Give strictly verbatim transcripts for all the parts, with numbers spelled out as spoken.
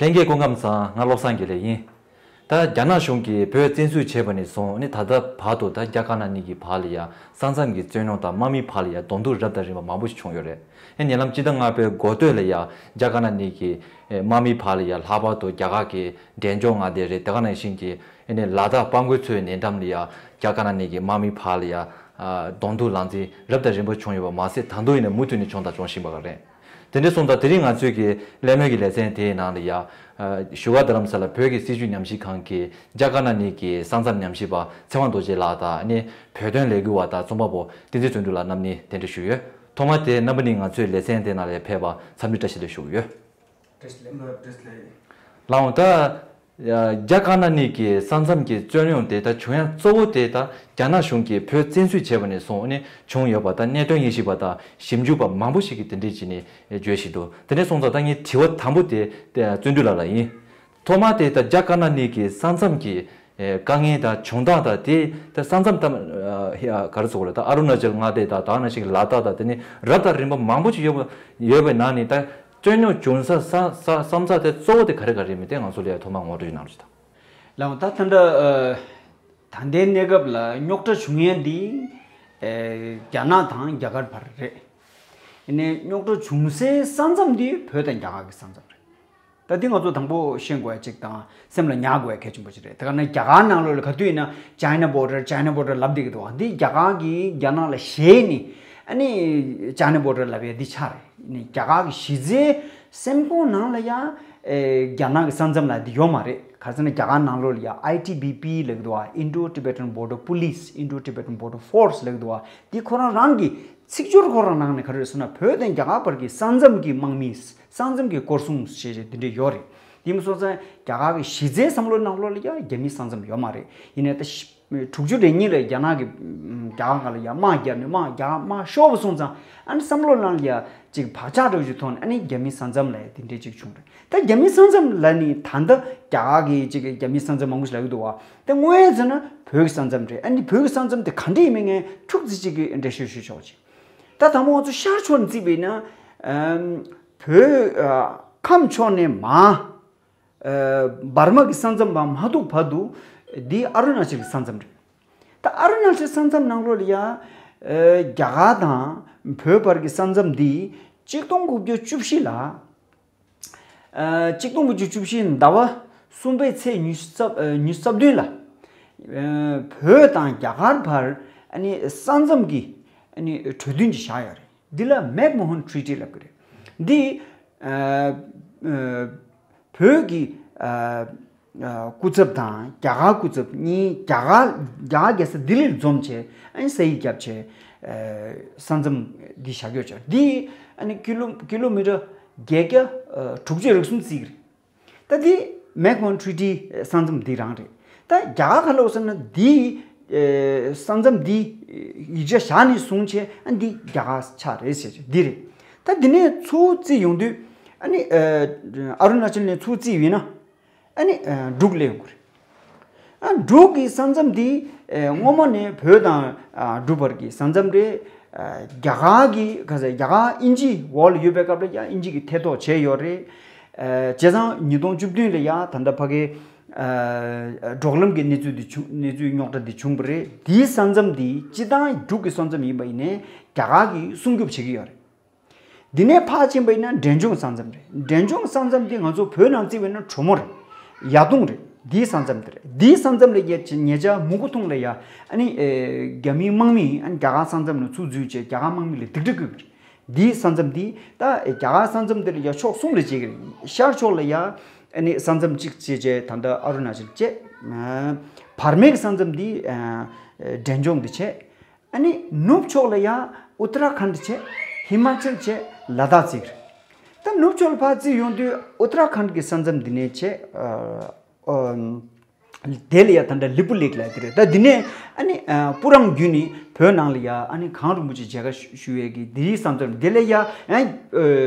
ལྷན་རྒྱས་སྐུ་ཁམས་བཟང་། ང་བློ་བཟང་དགེ་ལེགས་ཡིན། ད་རྒྱ་ནག་གཞུང་གིས་བོད་བཙན་འཛུལ་བྱས་པ་ནས་བཟུང་ནི་ད་ལྟ་བར་དུ་ད་རྒྱ་དཀར་ནག་གཉིས་ཀྱི་བར་ལ་ཡ་ས་མཚམས་ཀྱི་རྩོད་རྙོག་དང་དམག་མིའི་བར་ལ་ཡ་གདོང་ཐུག་རབ་དང་རིམ་པ་མང་པོ་ཞིག་བྱུང་ཡོད་རེད། ཨེ་ཉེ་ལམ་སྤྱི་ཟླ་ལྔ་པའི་འགོ་སྟོད་ལ་ཡ་རྒྱ་དཀར་ནག་གཉིས་ཀྱི་ཨེ་དམག་མིའི་བར་ལ་ཡ་ལྷག་པར་དུ་རྒྱ་གར་གྱི་འབྲས་ལྗོངས་མངའ་སྡེ་རེད། དེ་ག་ནང་བཞིན་གྱི་ཨེ་ནས་ལ་དྭགས་དཔའ་རྒོད་ཚོའི་ཉེ་འགྲམ་ལ་ཡ་རྒྱ་དཀར་ནག་གཉིས་ཀྱི་དམག་མིའི་བར་ལ་ཡ་ཨ་གདོང་ཐུག་ལང་རྩིས་རབ་དང་རིམ་པ་བྱུང་ཡོད་པ་མ་ཟད། ད་དུང་ཡིན་ན་མུ་མཐུད་ནས་བྱུང་དང་འབྱུང་བཞིན་པ་རེད། དེ་འདྲ་སོང་ཙང་དེ་རིང་ང་ཚོས་ཀྱི་གླེང་མོལ་གྱི་ལེ་ཚན་དེའི་ནང་ལ་ཡ་ཨ་བཞུགས་སྒར་རྡ་རམ་ས་ལ་བོད་ཀྱི་སྲིད་བྱུས་ཉམས་ཞིབ་ཁང་གི་རྒྱ་དཀར་ནག་གཉིས་ཀྱི་ས་མཚམས་ཉམས་ཞིབ་པ་ཚེ་དབང་རྡོ་རྗེ་ལགས་དང་ཨ་ནི་བོད་དོན་ལས་འགུལ་བ་དང་རྩོམ་པ་པོ་བསྟན་འཛིན་བརྩོན་འགྲུས་ལགས་རྣམ་གཉིས་གདན་འདྲེན་ཞུས་ཡོད། ཐོག་མར་དེ་རྣམ་པ་གཉིས་ང་ཚོའི་ལེ་ཚན་དེ་ནང་ལ་ཕེབས་པར་འཚམས་འདྲི་བཀྲ་ཤིས་བདེ་ལེགས་ཞུ་གི་ཡོད། བཀྲ་ཤིས་བདེ་ལེགས། ལགས་འོང་ད། རྒྱ་དཀར་ནག་གཉིས་ཀྱི་ས་མཚམས་ཀྱི་རྩོད་རྙོག་དེ་ད་བྱུང་ཡ་གཙོ་བོ་དེ་ད་རྒྱ་ནག་གཞུང་གིས་བོད་བཙན་འཛུལ་བྱས་པ་ནས་བཟུང་ནས་བྱུང་ཡོད་པ་ད་གནད་དོན་དབྱེ་ཞིབ་པ་དང་ཞིབ་འཇུག་པ་མང་པོ་ཞིག་གིས་དེ་འདྲས་བྱས་ནས་བརྗོད་བཞིན་འདུག་དེ་འདྲས་སོང་ཙང་ད་ངའི་དྲི་བ་དང་པོ་དེ་བརྩོན་འགྲུས་ལགས་ལ་ཡིན། ཐོག་མར་དེ་ད་རྒྱ་དཀར་ནག་གཉིས་ཀྱི་ས་མཚམས་ཀྱི་དཀའ་ངལ་དང་བྱུང་སྟངས་དང་དེ་ད་ས་མཚམས་ད་ག་རེ་ཟེར་དགོས་རེད། ད་ཨ་རུ་ན་ཅལ་མངའ་སྡེ་དང་ད་ག་ནང་བཞིན་ལ་དྭགས་དང་དེ་ནི་རབ་དང་རིམ་པ་མང་པོ་ཞིག་ཡོད་པ་ཡོད་པའི་ནང་ནས་ད། རྩོད་རྙོག་བྱུང་ས་ས་ས་ས་མཚམས་དེ་གཙོ་བོ་དེ་ག་རེ་ག་རེ་མིན་དེ་ང་ཚོ་ལ་ཡ་ཐོག་མར་ངོ་སྤྲོད་ཅིག་གནང་རོགས་ཞུ་དང་། ལགས་འོང་ད་ད་ལྟ་ཨ་ད་ལྟའི་གནས་སྐབས་ལ་རྙོག་དྲ་བྱུང་ཡས་འདི་ཨེ་རྒྱ་ནག་དང་རྒྱ་གར་བར་རེད། ཡིན་ནའི་རྙོག་དྲ་བྱུང་སའི་ས་མཚམས་འདི་བོད་དང་རྒྱ་གར་གྱི་ས་མཚམས་རེད། ད་འདི་ང་ཚོ་དང་པོ་ཤེས་དགོས་ཡ་གཅིག་དང་སེམས་ལ་ཉར་དགོས་ཡ་གལ་ཆེན་པོ་ཞིག་རེད། དེ་ག་ནས་རྒྱ་གར་ནང་ལོགས་ལ་ག་དུས་ཡིན་ན་China border China border་ལབ་བསྡད་ཀྱི་འདུག་བ། འདི་རྒྱ་གར་གྱིས་རྒྱ་ནག་ལ་ཞེད་ནས་ཨ་ནི་China border་ལབ་ཡ་འདི་ཆགས་རེད། ནི་རྒྱ་གར་གྱི་གཞི་རྩའི་སེམས་ཁོང་ནང་ལ་ཡ་ཨེ་རྒྱ་ནག་གི་ས་མཚམས་ལ་འདི་ཡོད་མ་རེད། ག་རེ་ཟེར་ན་རྒྱ་གར་ནང་ལོགས་ལ་ཡ་ཨའི་ཊི་བི་པི་ལབ་ཀྱི་འདུག་བ། Indo Tibetan Border Police Indo Tibetan Border Force་ལབ་ཀྱི་འདུག་བ། འདི་ཁོ་རང་རང་གི་ཚིག་སྦྱོར་ཁོ་རང་ནང་ནས་ག་རེ་རེད་ཟེར་ན་བོད་དང་རྒྱ་གར་བར་གྱི་ས་མཚམས་ཀྱི་དམག་མི། ས་མཚམས་ཀྱི་སྐོར་སྲུང་ཞེས་བྱས་འདི་འདྲས་ཡོད་རེད། དེ་མིན་སོང་ཙང་རྒྱ་གར་གྱི་གཞི་རྩའི་བསམ་བློའི་ནང་ལོགས་ལ་ཡང་རྒྱ་མིའི་ས་མཚམས་ཡོད་མ་རེད། ཡིན་ནའི་ད་ཤི་དྲུག་ཅུ་རེ་གཉིས་ལ་རྒྱ་ནག་གིས་རྒྱ་གར་སྒང་ལ་ཡང་དམག་བརྒྱབ་ནས་དམག་རྒྱ་དམག་ཤོར་བ་སོང་ཙང་ཨ་ནི་བསམ་བློ་ནང་ལ་ཡང་ཅིག་བག་ཆགས་འདྲ་བོ་ཞིག་ཐོག་ནས་ཨ་ནི་རྒྱ་མིའི་ས་མཚམས་ལ་ཡང་དེ་འདྲས་ཅིག་བྱུང་རེད། ད་རྒྱ་མིའི་ས་མཚམས་ལ་ནི་ད་ལྟ་རྒྱ་གར་གྱི་ཅིག་རྒྱ་མིའི་ས་མཚམས་མང་པོ་ཞིག་ལབ་ཀྱི་འདུག་བ། ད་དངོས་ཡོད་ཟེར་ན་བོད་ཀྱི་ས་མཚམས་རེད། ཨ་ནི་བོད་ཀྱི་ས་མཚམས་དེ་ག་འདྲས་ཡིན་མིན་ངས་འཁྱུག་ཙམ་ཅིག་གི་འགྲེལ་བཤད་ཞུ་ཆོག་ཅིག་ད་དང་པོ་ང་ཚོ་ཤར་ཕྱོགས་ནས་བརྩིས་པ་ཡིན་ན། ཨམ། བོད་ཨ་ཁམས་ཕྱོགས་ནས་མར་ཨ་འབར་མ་གི་ས་མཚམས་མར་མ་ཐུག་བར་དུ་འདི་ཨ་རུ་ན་ཅལ་གྱི་ས་མཚམས་རེད། ད་ཨ་རུ་ན་ཅལ་ས་མཚམས་ནང་ལོགས་ལ་ཡ་ཨ་རྒྱ་གར་དང་བོད་བར་གྱི་ས་མཚམས་འདི་གཅིག་སྟོང་དགུ་བརྒྱ་བཅུ་བཞི་ལ། ཨ་གཅིག་སྟོང་དགུ་བརྒྱ་བཅུ་བཞི་ཟླ་བ་གསུམ་པའི་ཚེས་ཉི་ཤུ་རྩ་ཨ་ཉི་ཤུ་རྩ་བདུན་ལ། ཨ་བོད་དང་རྒྱ་གར་བར་ཨ་ནི་ས་མཚམས་ཀྱི་ཨ་ནི་གྲོས་མཐུན་ཅིག་བཞག་ཡོད་རེད། འདི་ལ་མེག་མོ་ཧོན་ཊི་རི་ཊི་ལབ་ཀྱི་རེད། འདི་ཨ་ཨ་བོད་ཀྱི་ཨ་ཨ་སྐུ་ཚབ་དང་རྒྱ་གར་སྐུ་ཚབ་གཉིས་རྒྱ་གར་རྒྱ་གར་རྒྱལ་ས་ལྡི་ལིར་འཛོམས་བྱས་ཨ་ནི་ས་ཡིག་བརྒྱབ་བྱས་ཨ་ས་མཚམས་འདི་བཞག་ཡོད་ཅག་འདི་ཨ་ནི་ཀི་ལོ་ཀི་ལོ་མི་ཊར་བརྒྱད་བརྒྱ་ཨ་དྲུག་ཅུ་རེ་གསུམ་བརྩིས་ཀྱི་རེད། ད་འདི་མེག་མོ་ཧོན་ཊི་རི་ཊི་ས་མཚམས་འདི་རང་རེད། ད་རྒྱ་གར་ག་ལབ་ཟེར་ན་འདི་ཨེ་ས་མཚམས་འདི་ཡིག་ཆ་བཞག་ནས་བཟུང་བྱས་ཨ་འདི་རྒྱ་གར་ཆགས་རེད་ཟེར་ཆོག་འདི་རེད། ད་འདི་ནས་ཚུར་བརྩིས་ཡོང་དུས་ཨ་ནི་ཨ་ཨ་རུ་ན་ཅལ་ནས་ཚུར་བརྩིས་ཡོད་ན་ཨ་ནི་ཨ་འབྲུག་སླེབས་ཡོང་གི་རེད། ཨ་འབྲུག་གི་ས་མཚམས་འདི་ཨེ་སྔོན་མ་ནས་བོད་དང་ཨ་འབྲུག་བར་གྱི་ས་མཚམས་རེད། ཨ་རྒྱ་གར་གྱི་ག་ཟེར་རྒྱ་གར་དབྱིན་ཇི་འོག་ལ་ཡོད་པའི་སྐབས་ལ་ཡང་དབྱིན་ཇི་གིས་ཐེ་གཏོགས་བྱས་ཡོད་རེད། ཨ་བྱས་ཙང་ཉིས་སྟོང་བཅུ་བདུན་ལ་ཡང་ད་ལྟ་ཕ་གི་ཨ་འབྲོག་ལམ་གྱི་གནས་ཚུལ་འདི་བྱུང་གནས་ཚུལ་རྙོག་དྲ་འདི་བྱུང་བ་རེད། འདིའི་ས་མཚམས་འདི་སྤྱིར་བཏང་འབྲུག་གི་ས་མཚམས་ཡིན་པ་ཡིན་ནའི་རྒྱ་གར་གྱིས་སྲུང་སྐྱོབ་བྱེད་ཀྱི་ཡོད་རེད། འདི་ནས་ཕར་ཕྱིན་པ་ཡིན་ན་འབྲས་ལྗོངས་ས་མཚམས་རེད། འབྲས་ལྗོངས་ས་མཚམས་འདི་ང་ཚོ་བོད་ནང་བརྩིས་པ་ཡིན་ན་གྲོ་མོ་རེད། ཡ་དུང་རེད། འདིའི་ས་མཚམས་དེ་རེད། འདིའི་ས་མཚམས་ལ་ཡ་ཉེ་ཆར་མུ་གུ་ཐུང་ལ་ཡ་ཨ་ནི་ཨེ་རྒྱ་མིའི་དམག་མིས་ཨ་ནི་རྒྱ་གར་ས་མཚམས་ལ་ཚུར་འཛུལ་བྱས་རྒྱ་གར་དམག་མི་ལ་སྡིགས་ར་བསྐུལ་བ་རེད། འདིའི་ས་མཚམས་འདི་ད་རྒྱ་གར་ས་མཚམས་དེ་ལ་ཡ་ཕྱོགས་གསུམ་ལ་བྱེད་ཀྱི་རེད། ཤར་ཕྱོགས་ལ་ཡ་ཨ་ནི་ས་མཚམས་གཅིག་བྱས་བྱས་ད་ལྟ་ཨ་རུ་ན་ཅལ་བྱས། བར་མའི་ས་མཚམས་འདི་ཨ་འབྲས་ལྗོངས་འདི་བྱས། ཨ་ནི་ནུབ་ཕྱོགས་ལ་ཡ་ཨུ་ཏ་ར་ཁཱན་བྱས། ཧི་མ་ཅལ་བྱས། ལ་དྭགས་བརྩིས་རེད། ད་ནུབ་ཕྱོགས་ལ་ཕར་བརྩིས་ཡོང་དུས་ཨུ་ཏ་ར་ཁཱན་གྱི་ས་མཚམས་འདི་ནས་བྱས། ཨ་ཨ་དེ་ལ་ཡ་ད་ལྟ་ལི་པུ་ལེག་ལབ་ཀྱི་རེད། ད་འདི་ནས་ཨ་ནི་ཨ་སྤུ་རང་བརྒྱུད་ནས་བོད་ནང་ལ་ཡ་ཨ་ནི་གངས་རིན་པོ་ཆེ་མཇལ་ཁ་ཞུ་ཞུ་ཡས་ཀྱི་འདིའི་ས་མཚམས་འདི་ལ་ཡ་ཨ་ཨ་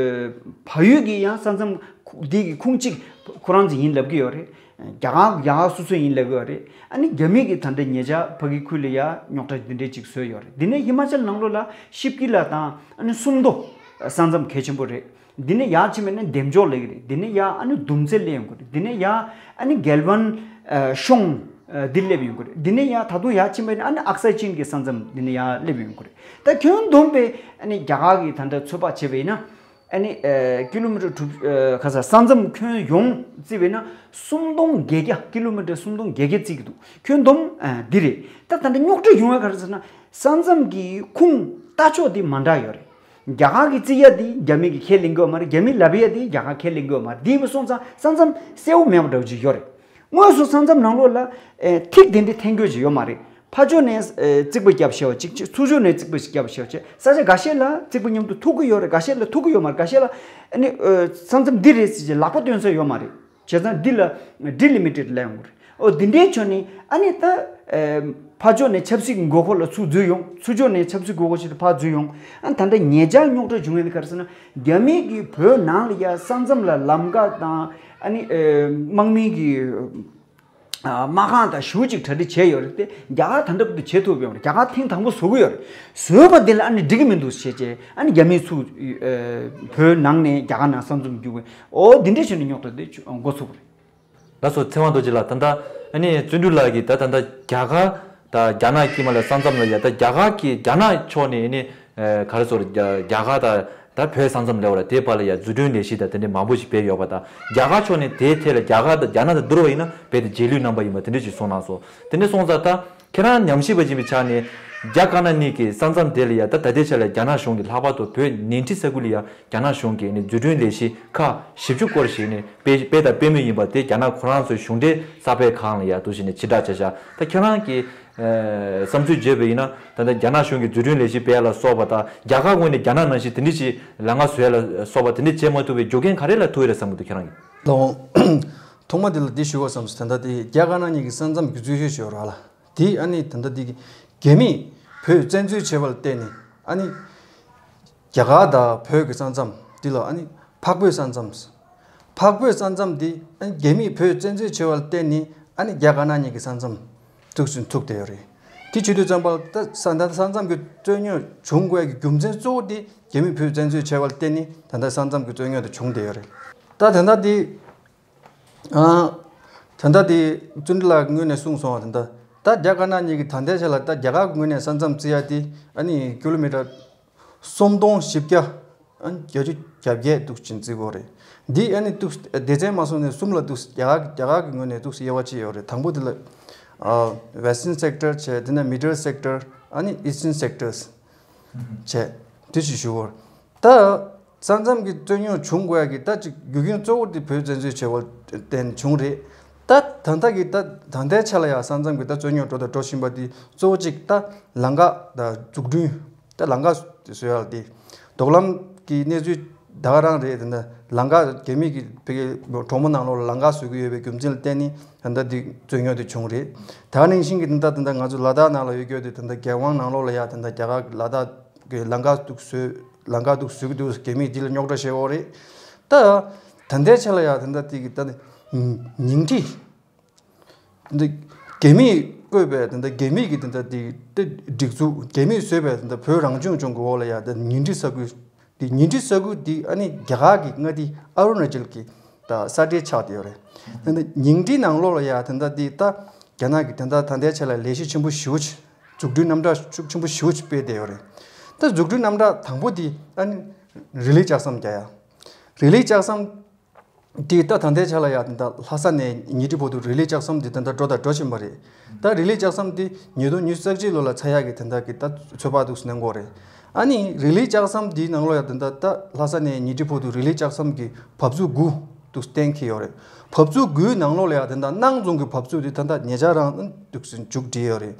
བལ་ཡུལ་གྱི་ཡང་ས་མཚམས་འདི་གི་ཁུངས་གཅིག་ཁོ་རང་ཚོ་ཡིན་ལབ་ཀྱི་ཡོད་རེད། རྒྱ་གར་རྒྱ་གར་སོ་སོ་ཡིན་ལབ་ཀྱི་ཡོད་རེད། ཨ་ནི་རྒྱ་མི་གིས་ད་ལྟ་ཉེ་ཆར་ཕ་གི་ཁུལ་ལ་ཡ་རྙོག་དྲ་འདི་འདྲས་ཅིག་བཟོས་ཡོད་རེད། འདི་ནས་ཧི་མ་ཅལ་ནང་ལོགས་ལ་ཤིབ་ཀི་ལ་དང་ཨ་ནི་སུམ་མདོ་ས་མཚམས་གལ་ཆེན་པོ་རེད། འདི་ནས་ཡར་ཕྱིན་པ་ཡིན་ན་འདེམ་ལྕོག་སླེབས་ཀྱི་རེད། འདི་ནས་ཡར་ཨ་ནི་ཟླུམ་རྩེ་སླེབས་ཡོང་གི་རེད། འདི་ནས་ཡར་ཨ་ནི་རྒྱལ་བན་ཨ་གཤོང་ཨ་འདི་སླེབས་ཡོང་གི་རེད། འདི་ནས་ཡར་ད་དུང་ཡར་ཕྱིན་པ་ཡིན་ན་ཨ་ནི་ཨག་སའི་ཅིན་གྱི་ས་མཚམས་འདི་ནས་ཡར་སླེབས་ཡོང་གི་རེད། ད་ཁྱོན་བསྡོམས་པས་ཨ་ནི་རྒྱ་གར་གྱི་ད་ལྟ་ཚོད་དཔག་བྱས་པ་ཡིན་ན། ཨ་ནི་ཨ་ཀི་ལོ་མི་ཊར་དྲུག་ཨ་ག་ས་ས་མཚམས་ཁྱོན་ཡོངས་བརྩིས་པ་ཡིན་ན་སུམ་སྟོང་བརྒྱད་བརྒྱ། ཀི་ལོ་མི་ཊར་སུམ་སྟོང་བརྒྱད་བརྒྱ་བརྩི་གི་འདུག་ཁྱོན་བསྡོམས་ཨ་འདི་རེད། ད་ད་ལྟ་རྙོག་དྲ་ཡོང་བ་ག་རེ་ཟེར་ན། ས་མཚམས་ཀྱི་ཁུངས་ལྟ་ཕྱོགས་འདི་མ་འདྲ་ཡོད་རེད། རྒྱ་གར་གྱི་བརྩི་ཡ་འདི་རྒྱ་མི་གི་ཁས་ལེན་གྱི་ཡོད་མ་རེད། རྒྱ་མི་ལབ་ཡ་འདི་རྒྱ་གར་ཁས་ལེན་གྱི་ཡོད་མ་རེད། འདི་ཡིན་པ་སོང་ཙང་ས་མཚམས་གསལ་བོ་མེད་པ་འདྲ་བོ་ཅིག་ཡོད་རེད། དངོས་སུ་ས་མཚམས་ནང་ལོགས་ལ་ཨེ་ཐིག་དེ་འདྲ་འཐེན་རྒྱུ་ཅིག་ཡོད་མ་རེད། ཕར་ཕྱོགས་ནས་ཨེ་རྩིག་པ་བརྒྱབ་བྱས་པ་གཅིག་བྱས། ཚུར་ཕྱོགས་ནས་རྩིག་པ་ཞིག་བརྒྱབ་བྱས་པ་བྱས། ས་ཆ་འགའ་ཤས་ལ་རྩིག་པ་མཉམ་དུ་ཐུག་གི་ཡོད་རེད། འགའ་ཤས་ལ་ཐུག་གི་ཡོད་མ་རེད། འགའ་ཤས་ལ་ཨ་ནི་ཨེ་ས་མཚམས་འདི་རེད་ཟེར་བྱས་ལག་པ་སྟོན་ས་ཡོད་མ་རེད། བྱས་ཙང་འདི་ལ་ཌི་ལི་མི་ཊེཌ་ལབ་ཡོང་གི་རེད། ཨོ་འདི་འདྲའི་ཕྱོགས་ནས་ཨ་ནི་ད་ཨེ་ཕར་ཕྱོགས་ནས་ཆབ་སྲིད་ཀྱི་དགོས་མཁོ་ལ་ཚུར་འཛུལ་ཡོང་། ཚུར་ཕྱོགས་ནས་ཆབ་སྲིད་དགོས་མཁོ་ཞིག་ལ་ཕར་འཛུལ་ཡོང་། ཨ་ད་ལྟ་ཉེ་ཆར་རྙོག་དྲ་བྱུང་ཡོད་ནི་ག་རེ་ཟེར་ན། རྒྱ་མི་གིས་བོད་ནང་ལ་ཡ་ས་མཚམས་ལ་ལམ་ཀ་དང་ཨ་ནི་ཨེ་དམག་མི་གི་ཨ་དམག་ཁང་དང་ཞེ་པོ་ཅིག་གྲ་སྒྲིག་བྱས་ཡོད་རེད་དེ། རྒྱ་གར་ད་ལྟ་བར་དུ་བྱེད་ཐུབ་ཡོད་མ་རེད། རྒྱ་གར་ཐེངས་དང་པོ་བཟོ་གི་ཡོད་རེད། བཟོས་པ་དེ་ལ་ཨ་ནི་འགྲིག་གི་མི་འདུག་ཞེས་བྱས་ཨ་ནི་རྒྱ་མིས་ཚུར་ཨ་བོད་ནང་ནས་རྒྱ་གར་ནང་ས་མཚམས་བརྒྱུད་དགོས། འོ་འདི་འདྲའི་ཆོས་ནས་རྙོག་དྲ་དེ་འགོ་ཚུགས་པ་རེད། ལགས་སོ། ཚེ་དབང་རྡོ་རྗེ་ལགས། ད་ལྟ་ཨ་ནི་བརྩོན་འགྲུས་ལགས་ཀྱིས་ད་ད་ལྟ་རྒྱ་གར་དང་རྒྱ་ནག་དཀྱིལ་མ་ལ་ས་མཚམས་ལ་ཡ། ད་རྒྱ་གར་གྱི་རྒྱ་ནག་ཕྱོགས་ནས་ཨ་ནི་ཨ་ག་རེ་ཟེར། རྒྱ་རྒྱ་གར་དང་ད་བོད་ས་མཚམས་ལབ་པ་རེད། དེའི་བར་ལ་ཡ་འཛུགས་སྐྲུན་ལས་གཞི་དང་དེ་འདྲའི་མང་པོ་ཞིག་སྤེལ་ཡོད་པ་དང་། རྒྱ་གར་ཕྱོགས་ནས་དེའི་ཐད་ལ་རྒྱ་གར་དང་རྒྱ་ནག་དང་བསྡུར་བ་ཡིན་ན་རྦད་དེ་རྗེས་ལུས་རྣམ་པ་ཡིན་པ་དེ་འདྲ་ཞིག་གསུངས་གནང་སོང་། དེ་འདྲ་སོང་ཙང་ད་ཁྱེད་རང་ཉམས་ཞིབ་པ་ཡིན་པའི་ཆ་ནས་རྒྱ་དཀར་ནག་གཉིས་ཀྱི་ས་མཚམས་དེ་ལ་ཡ་ད་ད་ལྟའི་ཆ་ལ་རྒྱ་ནག་གཞུང་གིས་ལྷག་པར་དུ་བོད་ཉིང་ཁྲི་ས་ཁུལ་ལ་ཡ་རྒྱ་ནག་གཞུང་གིས་ནི་འཛུགས་སྐྲུན་ལས་གཞི་ཁག་བཞི་བཅུ་སྐོར་ཞིག་ནི་སྤེལ་སྤེལ་དང་སྤེལ་མུས་ཡིན་པ་དེ་རྒྱ་ནག་ཁོ་རང་ཚོའི་གཞུང་འབྲེལ་གསར་སྤེལ་ཁང་ལ་ཡ་འདུག་བྱས་ནས་ཕྱིར་བསྒྲགས་བྱས་བཞག་ད་ཁྱེད་རང་གི་ཨ་བསམ་ཚུལ་བརྗོད་པ་ཡིན་ན། ད་ལྟ་རྒྱ་ནག་གཞུང་གིས་འཛུགས་སྐྲུན་ལས་གཞི་སྤེལ་ལ་སོགས་པ་དང་། རྒྱ་གར་ངོས་ནས་རྒྱ་ནག་ནང་བཞིན་དེ་འདྲ་ཞིག་ལམ་ཁ་བཟོས་ལ་སོགས་པ་དེ་འདྲ་བྱེད་མ་ཐུབ་པའི་རྒྱུ་རྐྱེན་ག་རེ་ལ་ཐུག་ཡོད་རེད་བསམ་གྱི་འདུག་ཁྱེད་རང་གིས། ལགས། ཐོག་མ་དེ་ལ་འདི་ཞུ་བ་བསམ་སོང་། ད་ལྟ་དེ་རྒྱ་དཀར་ནག་གཉིས་ཀྱི་ས་མཚམས་ཀྱི་རྩོད་གཞི་ཞིག་ཡོད་རེད་ལ། དེ་ཨ་ནི་ད་ལྟ་དེ་རྒྱ་མིས་བོད་བཙན་འཛུལ་བྱས་པ་ལ་བརྟེན་ནས་ཨ་ནི་རྒྱ་གར་དང་བོད་ཀྱི་ས་མཚམས་འདི་ལ་ཨ་ནི་འཕགས་བོད་ས་མཚམས། འཕགས་བོད་ས་མཚམས་འདི་ཨ་ནི་རྒྱ་མིས་བོད་བཙན་འཛུལ་བྱས་པ་ལ་བརྟེན་ནས་ཨ་ནི་རྒྱ་དཀར་ནག་གཉིས་ཀྱི་ས་མཚམས་ཐུག་ཟིན་ཐུག་བསྡད་ཡོད་རེད། དེ་བྱེད་དུས་ཙམ་པ་ལ་ད་ས་ད་ས་མཚམས་ཀྱི་རྩོད་རྙོག་བྱུང་དགོས་ཀྱི་རྒྱུ་མཚན་གཙོ་བོ་དེ་རྒྱ་མིས་བོད་བཙན་འཛུལ་བྱས་པ་ལ་བརྟེན་ནས་ད་ལྟ་ས་མཚམས་ཀྱི་རྩོད་རྙོག་དེ་བྱུང་བསྡད་ཡོད་རེད། ད་ད་ལྟ་དེ་ཨ། ད་ལྟ་དེ་བརྩོན་འགྲུས་ལགས་ངོས་ནས་གསུངས་སོང་བ། ད་ལྟ་ད་རྒྱ་དཀར་ནག་གཉིས་ཀྱི་ད་ལྟའི་ཆ་ལ་ད་རྒྱ་གར་གྱི་ངོས་ནས་ས་མཚམས་བརྩི་ཡ་དེ་ཨ་ནི་ཀི་ལོ་མི་ཊར་སུམ་སྟོང་བཞི་བརྒྱ་ཨ་ནི་བརྒྱད་ཅུ་གྱ་བརྒྱད་འདུག་བྱས་བརྩི་དགོས་རེད། འདི་ཨ་ནི་འདུག་སྡེ་ཚན་མ་སོང་ནས་གསུམ་ལ་འདུག་རྒྱ་གར་རྒྱ་གར་གྱི་ངོས་ནས་འདུག་དབྱེ་བ་ཕྱེ་ཡོད་རེད། དང་པོ་དེ་ལ་ཨ་Western Sector བྱས། དེ་ནས་Middle Sector ཨ་ནི་Eastern Sectors བྱས། དེ་ཞིག་ཞུ་དགོས་རེད། ད་ས་མཚམས་ཀྱི་རྩོད་རྙོག་བྱུང་དགོས་ཡ་གི་ད་ཅིག་རྒྱུ་རྐྱེན་གཙོ་བོ་དེ་བོད་བཙན་འཛུལ་བྱས་པ་བརྟེན་བྱུང་རེད། ད་ད་ལྟ་གི་ད་ད་ལྟའི་ཆ་ལ་ཡ་ས་མཚམས་ཀྱི་ད་རྩོད་རྙོག་འགྲོ་དང་འགྲོ་བཞིན་པ་དེ་གཙོ་བོ་གཅིག་ད་ལམ་ཁ་ད་འཛུགས་སྐྲུན། ད་ལམ་ཁ་བཟོ་ཡ་ལ་དེ་དོག་ལམ་གྱི་གནས་ཚུལ་ད་ག་རང་རེད། དེ་འདྲ་ལམ་ཁ་རྒྱ་མི་གི་ཕ་གི་གྲོང་པ་ནང་ལོགས་ལ་ལམ་ཁ་བཟོ་གི་ཡོད་པའི་རྒྱུ་མཚན་ལ་བརྟེན་ནས་ད་ལྟ་དེ་རྩོད་རྙོག་དེ་བྱུང་རེད། ད་ག་ནང་བཞིན་གྱི་ད་ལྟ་ད་ལྟ་ང་ཚོ་ལ་དྭགས་ནང་ལ་ཡོད་རྒྱུ་དེ་ད་ལྟ་རྒྱལ་དབང་ནང་ལོགས་ལ་ཡ་ད་ལྟ་རྒྱ་གར་གི་ལ་དྭགས་གི་ལམ་ཁ་འདུག་བཟོས། ལམ་ཁ་འདུག་བཟོ་གི་འདུག་རྒྱ་མིས་འདི་ལ་རྙོག་དྲ་བྱེད་ཡོད་རེད། ད་ད་ལྟའི་ཆ་ལ་ཡ་ད་ལྟ་དེ་གི་ད་ནི་ཉིང་ཁྲི་འདི་རྒྱ་མིས་བསྐོས་པའི་ད་ལྟ་རྒྱ་མི་གི་ད་ལྟ་དེ་དེ་སྒྲིག་འཛུགས་རྒྱ་མིས་བཟོས་པའི་ད་ལྟ་བོད་རང་སྐྱོང་ལྗོངས་ཀྱི་འོག་ལ་ཡ་ད་ཉིང་ཁྲི་ས་ཁུལ་དེ། ཉིང་ཁྲི་ས་ཁུལ་དེ་ཨ་ནི་རྒྱ་གར་གི་མངའ་སྡེ་ཨ་རུ་ན་ཅལ་གྱི་ད་ས་ཁྲའི་ཆགས་བསྡད་ཡོད་རེད། ད་ལྟ་ཉིང་ཁྲི་ནང་ལོགས་ལ་ཡ་ད་ལྟ་དེ་ད་རྒྱ་ནག་གི་ད་ལྟ་ད་ལྟའི་ཆ་ལ་ལས་གཞི་ཆེན་པོ་ཞེ་པོ་ཅིག་འཛུགས་སྐྲུན་རྣམ་གྲངས་ཤུགས་ཆེན་པོ་ཞེ་པོ་ཅིག་སྤེལ་བསྡད་ཡོད་རེད། ད་འཛུགས་སྐྲུན་རྣམ་གྲངས་དང་པོ་དེ་ཨ་ནི་རི་ལི་ལྕགས་ཟམ་རྒྱག་ཡ། རི་ལི་ལྕགས་ཟམ་དེ་ད་ད་ལྟའི་ཆ་ལ་ཡ་ད་ལྷ་ས་ནས་ཉིང་ཁྲི་བར་དུ་རི་ལི་ལྕགས་ཟམ་དེ་ད་ལྟ་འགྲོ་དང་འགྲོ་བཞིན་པ་རེད། ད་རི་ལི་ལྕགས་ཟམ་དེ་ཉིས་སྟོང་ཉི་ཤུ་རྩ་གཅིག་ལོ་ལ་ཚར་ཡག་གི་ད་ལྟ་གི་ད་ཚོད་དཔག་འདུག་གནང་གི་ཡོད་རེད། ཨ་ནི་རི་ལི་ལྕགས་ཟམ་དེའི་ནང་ལོགས་ཡ་ད་ལྟ་ད་ལྷ་ས་ནས་ཉིང་ཁྲི་བར་དུ་རི་ལི་ལྕགས་ཟམ་གྱི་བབས་ཚུགས་དགུ་འདུག་གཏན་འཁེལ་ཡོད་རེད། བབས་ཚུགས་དགུའི་ནང་ལོགས་ལ་ཡ་ད་ལྟ་སྣང་རྫོང་གི་བབས་ཚུགས་དེ་ད་ལྟ་ཉེ་ཆར་རང་འདུག་མཇུག་སྒྲིལ་ཡོད་རེད།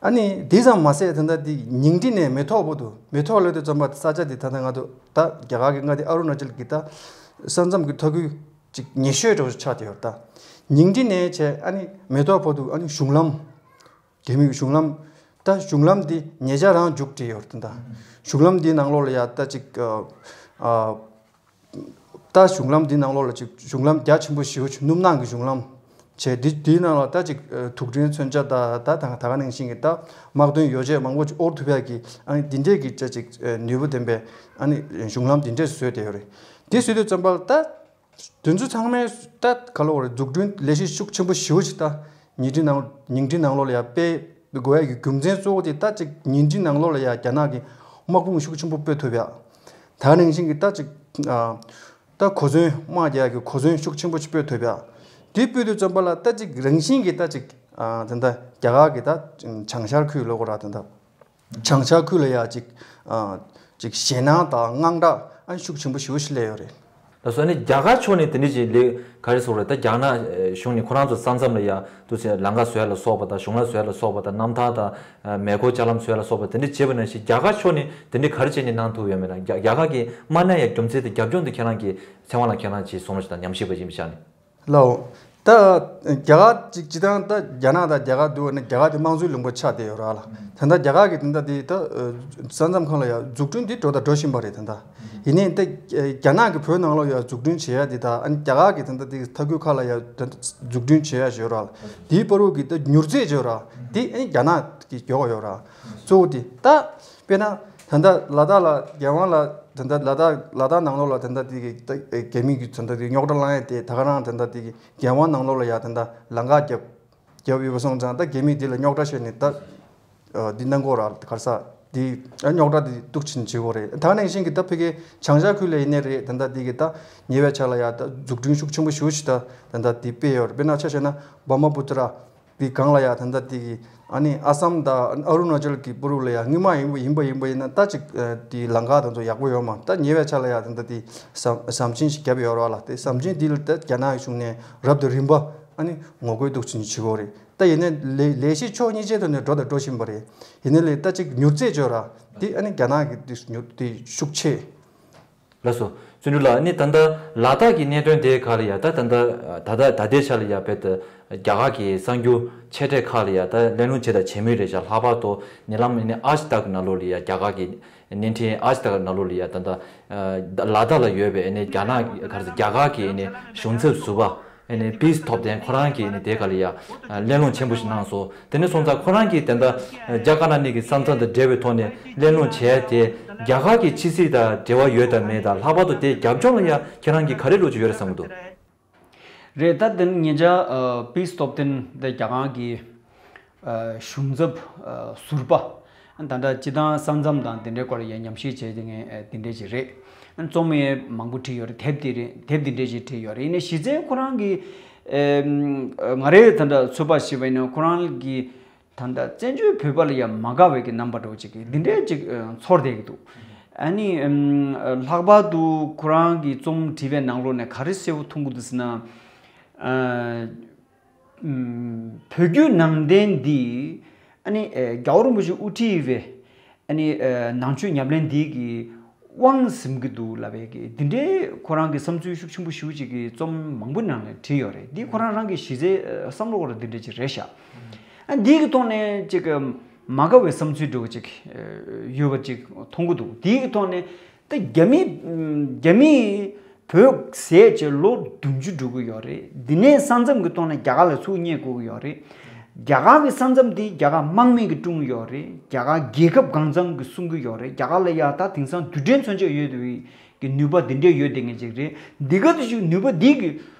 ཨ་ནི་དེ་ཙམ་མ་ཟད་ད་ལྟ་དེ་ཉིང་ཁྲི་ནས་མེ་ཏོག་བར་དུ། མེ་ཏོག་ལབ་དུས་ཙམ་པ་ས་ཆ་དེ་ད་ལྟ་ང་ཚོ་ད་རྒྱ་གར་གྱི་མངའ་སྡེ་ཨ་རུ་ན་ཅལ་གྱི་ད་ས་མཚམས་ཀྱི་མཐོ་ཁུལ་ཅིག་ཉེ་ཤོས་འདྲ་བོ་ཆགས་བསྡད་ཡོད་རེད། ད་ཉིང་ཁྲི་ནས་བྱས་ཨ་ནི་མེ་ཏོག་བར་དུ་ཨ་ནི་གཞུང་ལམ། རྒྱ་མིའི་གཞུང་ལམ། ད་གཞུང་ལམ་དེ་ཉེ་ཆར་རང་མཇུག་སྒྲིལ་ཡོད་རེད། ད་གཞུང་ལམ་དེའི་ནང་ལོགས་ལ་ཡ་ད་ཅིག་ཨ། ད་གཞུང་ལམ་འདི་ནང་ལོགས་ལ་ཅིག་གཞུང་ལམ་རྒྱ་ཆེན་པོ་ཞེ་པོ་ཅིག་སྣུམ་ནག་གི་གཞུང་ལམ་བྱས། འདི་འདིའི་ནང་ལ་ད་ཅིག་ཨ་དུག་སྦྲེལ་མཚོན་ཆ་དང་ད་ད་ག་ནང་བཞིན་གྱི་ད་དམག་དོན་ཡོ་བྱད་མང་པོ་ཅིག་དབོར་ཐུབ་ཡག་གི་ཨ་ནི་འདི་འདྲས་ཀྱི་ཅ་ཅིག་ཨ་ནུས་པ་ལྡན་པའི་ཨ་ནི་གཞུང་ལམ་འདི་འདྲས་བཟོས་བསྡད་ཡོད་རེད། དེ་བཟོས་དུས་ཙམ་པ་ལ་ད། དེ་ཚོ་ཚང་མས་ད་ག་ལ་བར་འཛུགས་སྐྲུན་ལས་གཞི་ཤུགས་ཆེན་པོ་ཞེ་པོ་ཞིག་ད་ཉིང་ཁྲིའི་ནང་ཉིང་ཁྲིའི་ནང་ལོགས་ལ་ཡ་སྤེལ་དགོས་ཡ་གི་རྒྱུ་མཚན་གཙོ་བོ་དེ་ད་ཅིག་ཉིང་ཁྲིའི་ནང་ལོགས་ལ་ཡ་རྒྱ་ནག་གི་དམག་དཔུང་ཤུགས་ཆེན་པོ་སྤོས་ཐུབ་ཡ། ད་ནང་བཞིན་གྱི་ད་ཅིག་ཨ། ད་གོ་མཚོན་དམག་རྒྱག་ཡ་གི་གོ་མཚོན་ཤུགས་ཆེན་པོ་ཞིག་སྤོས་ཐུབ་ཡ། དེ་སྤོས་དུས་ཙམ་པ་ལ་ད་ཅིག་རང་བཞིན་གྱི་ད་ཅིག་ཨ། ད་ད་རྒྱ་གར་གྱི་ད་བྱང་ཤར་ཁུལ་ལོ་གོ་ར་ད་ད། བྱང་ཤར་ཁུལ་ལ་ཡ་ཅིག་ཨ། ཅིག་ཞེད་སྣང་དང་དངངས་སྐྲག་ཨ་ཤུགས་ཆེན་པོ་ཞེ་པོ་ཞིག་སླེབས་ཡོད་རེད། ལགས་སོ། ཨ་ནི་རྒྱ་གར་ཕྱོགས་ནས་དེ་འདྲ་ཅིག་ལས་ག་རེ་ཟེར་དགོས་རེད། ད་རྒྱ་ནག་གཞུང་ནས་ཁོ་རང་ཚོ་ས་མཚམས་ལ་ཡ་དུ་ཚེ་ལམ་ཁ་བཟོ་ཡ་ལ་སོགས་པ་དང་གཞུང་ལམ་བཟོ་ཡ་ལ་སོགས་པ་དང་རྣམ་ཐར་དང་མེ་འཁོར་ལྕགས་ལམ་བཟོ་ཡ་ལ་སོགས་པ་དེ་འདྲ་བྱས་པ་ནང་བཞིན་རྒྱ་གར་ཕྱོགས་ནས་དེ་འདྲ་ག་རེ་བྱས་ནས་གནང་ཐུབ་ཡོད་མེད་ན། རྒྱ་རྒྱ་གར་གྱིས་མ་གནང་ཡ་རྒྱུ་མཚན་དེ་རྒྱབ་ལྗོངས་དེ་ཁྱེད་རང་གི་ཚན་པ་ལ་ཁྱེད་རང་ཅིག་བསམ་བློ་ཞིག་དང་ཉམས་ཞིབ་པ་ཡིན་པའི་ཆ་ནས། ལའོ། ད་རྒྱ་གར་ཅིག་སྤྱི་བཏང་ད་རྒྱ་ནག་དང་རྒྱ་གར་འདུག་ན་རྒྱ་གར་དེ་དམངས་གཙོའི་ལུང་པ་ཆགས་བསྡད་ཡོད་ར་ལ། ད་ལྟ་རྒྱ་གར་གི་ད་ལྟ་དེ་ད་ས་མཚམས་ཁག་ལ་ཡང་འཛུགས་སྐྲུན་དེ་འགྲོ་དང་འགྲོ་བཞིན་པ་རེད་ད་ལྟ། ཡིན་ནའི་ད་རྒྱ་ནག་གི་བོད་ནང་ལོགས་ཡང་འཛུགས་སྐྲུན་བྱེད་ཡ་དེ་དང་ཨ་ནི་རྒྱ་གར་གི་ད་ལྟ་དེ་མཐའ་ཁུལ་ཁག་ལ་ཡང་ད་ལྟ་འཛུགས་སྐྲུན་བྱེད་ཡ་ཡོད་ར་ལ། དེའི་བར་དུ་གི་ད་མྱུར་ཚད་ཡོད་ར་དེ་ཨ་ནི་རྒྱ་ནག་གི་མགྱོགས་ཡོད་ར། གཙོ་བོ་དེ་ད་དཔེར་ན་ད་ལྟ་ལ་དྭགས་ལ་རྒྱལ་དབང་ལ་ད་ལྟ་ལ་དྭགས་ལ་དྭགས་ནང་ལོགས་ལ་ད་ལྟ་དེ་གི་ད་རྒྱ་མི་གི་ད་ལྟ་དེ་རྙོག་དྲ་བསླང་ཡ་དེ་ད་ག་རང་ད་ལྟ་དེ་གི་རྒྱལ་དབང་ནང་ལོགས་ལ་ཡ་ད་ལྟ་ལམ་ཁ་བརྒྱབ་བརྒྱབ་ཡོད་པ་སོང་ཙང་ད་རྒྱ་མིས་དེ་ལ་རྙོག་དྲ་བཤད་ནས་ད་འདི་གནང་གོ་ར་ག་རེ་ཟ་དེ་རྙོག་དྲ་དེ་གཏུག་ཕྱིན་བྱེད་གོ་རེད། ད་ནང་བཞིན་གྱི་ད་ཕ་གི་བྱང་ཤར་ཁུལ་ལ་ཡིན་ནའི་རེད། ད་ལྟ་དེ་གི་ད་ཉེ་བའི་ཆར་ལ་ཡ་ད་འཛུགས་སྐྲུན་ཤུགས་ཆེན་པོ་ཞེ་པོ་ཞིག་ད་ད་ལྟ་དེ་སྤེལ་ཡོད་རེད། དཔེར་ན་ཆ་བཞག་ན་བྷར་མ་པུ་ཏྲ་དེ་སྒང་ལ་ཡ་ད་ལྟ་དེ་གི་ཨ་ནི་ཨ་སམ་དང་ཨ་རུ་ན་ཅལ་གྱི་བར་དུ་ལ་ཡ་སྔོན་མ་ཡིན་པ་ཡིན་པ་ཡིན་པ་ཡིན་ན་ད་ཅིག་དེ་ལམ་ཁ་དང་ཚོ་ཡག་པོ་ཡོད་མ་ད་ཉེ་བའི་ཆར་ལ་ཡ་ད་ལྟ་དེ་ཟམ་ཟམ་ཆེན་ཞིག་བརྒྱབ་ཡོད་རེད་བ་ལ། དེ་ཟམ་ཆེན་དེ་ལ་ད་རྒྱ་ནག་གི་གཞུང་ནས་རབ་དང་རིམ་པ་ཨ་ནི་ངོ་རྒོལ་གཏུག་ཕྱིན་བྱེད་གོ་རེད། ད་ཡིན་ནའི་ལས་ལས་གཞི་ཕྱོགས་གཉིས་ཆའི་ཐོག་ནས་འགྲོ་དང་འགྲོ་བཞིན་པ་རེད། ཡིན་ནའི་ལས་ད་ཅིག་མྱུར་ཚད་བརྗོད་ར་དེ་ཨ་ནི་རྒྱ་ནག་གི་དེ་མྱུར་དེ་ཤུགས་ཆེ། ལགས་སོ། བརྩོན་འགྲུས་ལགས། ཨ་ནི་ད་ལྟ་ལ་དྭགས་ཀྱི་གནད་དོན་དེ་ཁག་ལ་ཡ་ད་ད་ལྟ་ད་ལྟ་ད་ལྟའི་ཆ་ལ་ཡ་དཔེ་ད་རྒྱ་གར་གྱི་གསར་འགྱུར་ཆེ་གྲས་ཁག་ལ་ཡ་ད་གླེང་སློང་བྱེད་དང་བྱེད་མུས་རེད་ཤག་ལྷག་པར་དུ་ཉེ་ལམ་ཨ་ནི་ཨཇ་དག་གི་ནང་ལོགས་ལ་ཡ་རྒྱ་གར་གྱི་བརྙན་འཕྲིན་ཨ་ཅི་ཏག་ནང་ལོགས་ལ་ཡ་ད་ལྟ་ལ་དྭགས་ལ་ཡོད་པའི་ཨ་ནི་རྒྱ་ནག་ག་རེ་ཟེར་རྒྱ་གར་གྱི་ཨ་ནི་གཞུང་ཚབ་ཟུར་པ་ཨ་ནི་པིས་ཐོབ་ལྡན་ཁོ་རང་གིས་ཨ་ནི་དེ་ག་ལ་ཡ་གླེང་སློང་ཆེན་པོ་ཞིག་གནང་སོང་། དེ་ནས་སོང་ཙང་ཁོ་རང་གིས་ད་ལྟ་རྒྱ་དཀར་ནག་གཉིས་ཀྱི་ས་མཚམས་དང་འབྲེལ་བའི་ཐོག་ནས་གླེང་སློང་བྱས་ཏེ་རྒྱ་གར་གྱི་ཕྱི་སྲིད་དང་འབྲེལ་བ་ཡོད་དམ་མེད་དང་ལྷག་པར་དུ་དེ་རྒྱབ་ལྗོངས་ལ་ཡ་ཁྱེད་རང་གིས་ག་རེ་བློ་ཅིག་ཡོད་རེད་བསམ་གྱི་འདུག་རེད། ད་དེ་ནི་ཉེ་ཆར་ཨ་པིས་ཐོབ་ལྡན་དེ་རྒྱ་གར་གྱི་ཨ་གཞུང་ཚབ་ཨ་ཟུར་པ་ད་ལྟ་སྤྱི་བཏང་ས་མཚམས་དང་དེ་འདྲའི་སྐོར་ལ་ཡང་ཉམས་ཞིབ་བྱས་དེ་ངས་ཨ་དེ་འདྲས་ཅིག་རེད། རྩོམ་ཡང་མང་པོ་བྲིས་ཡོད་རེད། དེབ་དེ་རེད། དེབ་དེ་འདྲས་ཅིག་བྲིས་ཡོད་རེད། ཡིན་ནའི་གཞི་རྩའི་ཁོ་རང་གི་ཨ་ང་རའི་ད་ལྟ་ཚོད་དཔག་བྱས་པ་ཡིན་ན་ཁོ་རང་གི་ད་ལྟ་བཙན་བྱོལ་བོད་པ་ལ་ཡང་མ་དགའ་བའི་གི་རྣམ་པ་འདྲ་བོ་ཅིག་གི་འདི་འདྲའི་ཅིག་ཨ་ཚོར་བསྡད་ཀྱི་འདུག་ཨ་ནི་ཨམ་ལྷག་པར་དུ་ཁོ་རང་གི་རྩོམ་བྲིས་པའི་ནང་ལོགས་ནས་ག་རེ་གསལ་པོ་མཐོང་གི་འདུག་ཟེར་ན། ཨ་ཨམ་བོད་བརྒྱུད་ནང་བསྟན་འདི་ཨ་ནི་ཨ་རྒྱལ་བ་རིན་པོ་ཆེ་དབུ་ཁྲིད་པའི་ཨ་ནི་ཨ་ནང་ཆོས་ཉམས་ལེན་འདི་གི་དབང་ཟིན་གྱི་འདུག་ལབ་པའི་གི་འདི་འདྲའི་ཁོ་རང་གི་བསམ་ཚུལ་ཤུགས་ཆེན་པོ་ཞེ་པོ་ཅིག་གི་རྩོམ་མང་པོ་ནང་ནས་བྲིས་ཡོད་རེད། འདི་ཁོ་རང་རང་གི་གཞི་རྩའི་ཨ་བསམ་བློ་སྐོར་ལ་འདི་འདྲ་ཅིག་རེད་ཤག་ཨ་འདི་གི་ཐོག་ནས་ཅིག་ཨ་མ་དགའ་བའི་བསམ་ཚུལ་འདྲ་བོ་ཅིག་ཨ་ཡོད་པ་ཅིག་མཐོང་གི་འདུག་འདི་གི་ཐོག་ནས་ད་རྒྱ་མི་རྒྱ་མིས་བོད་ཟས་བཅད་ལོ་བདུན་ཅུ་འགྲོ་གི་ཡོད་རེད། འདི་ནས་ས་མཚམས་ཀྱི་ཐོག་ནས་རྒྱ་གར་ལ་ཚུར་སྙེག་དགོས་ཀྱི་ཡོད་རེད། རྒྱ་གར་གྱི་ས་མཚམས་འདི་རྒྱ་གར་དམག་མི་གིས་བསྐྲུན་ཡོད་རེད། རྒྱ་གར་རྒྱལ་ཁབ་གང་ཚང་གིས་སྲུང་གི་ཡོད་རེད། རྒྱ་གར་ལ་ཡ་ད་དེང་སང་རྡུལ་ཕྲན་མཚོན་ཆ་ཡོད་པའི་གི་ནུས་པ་འདི་འདྲའི་ཡོད་བསྡད་མཁན་ཅིག་རེད། འདི་ག་དུས་ཅིག་ནུས་པ་འདི་གི་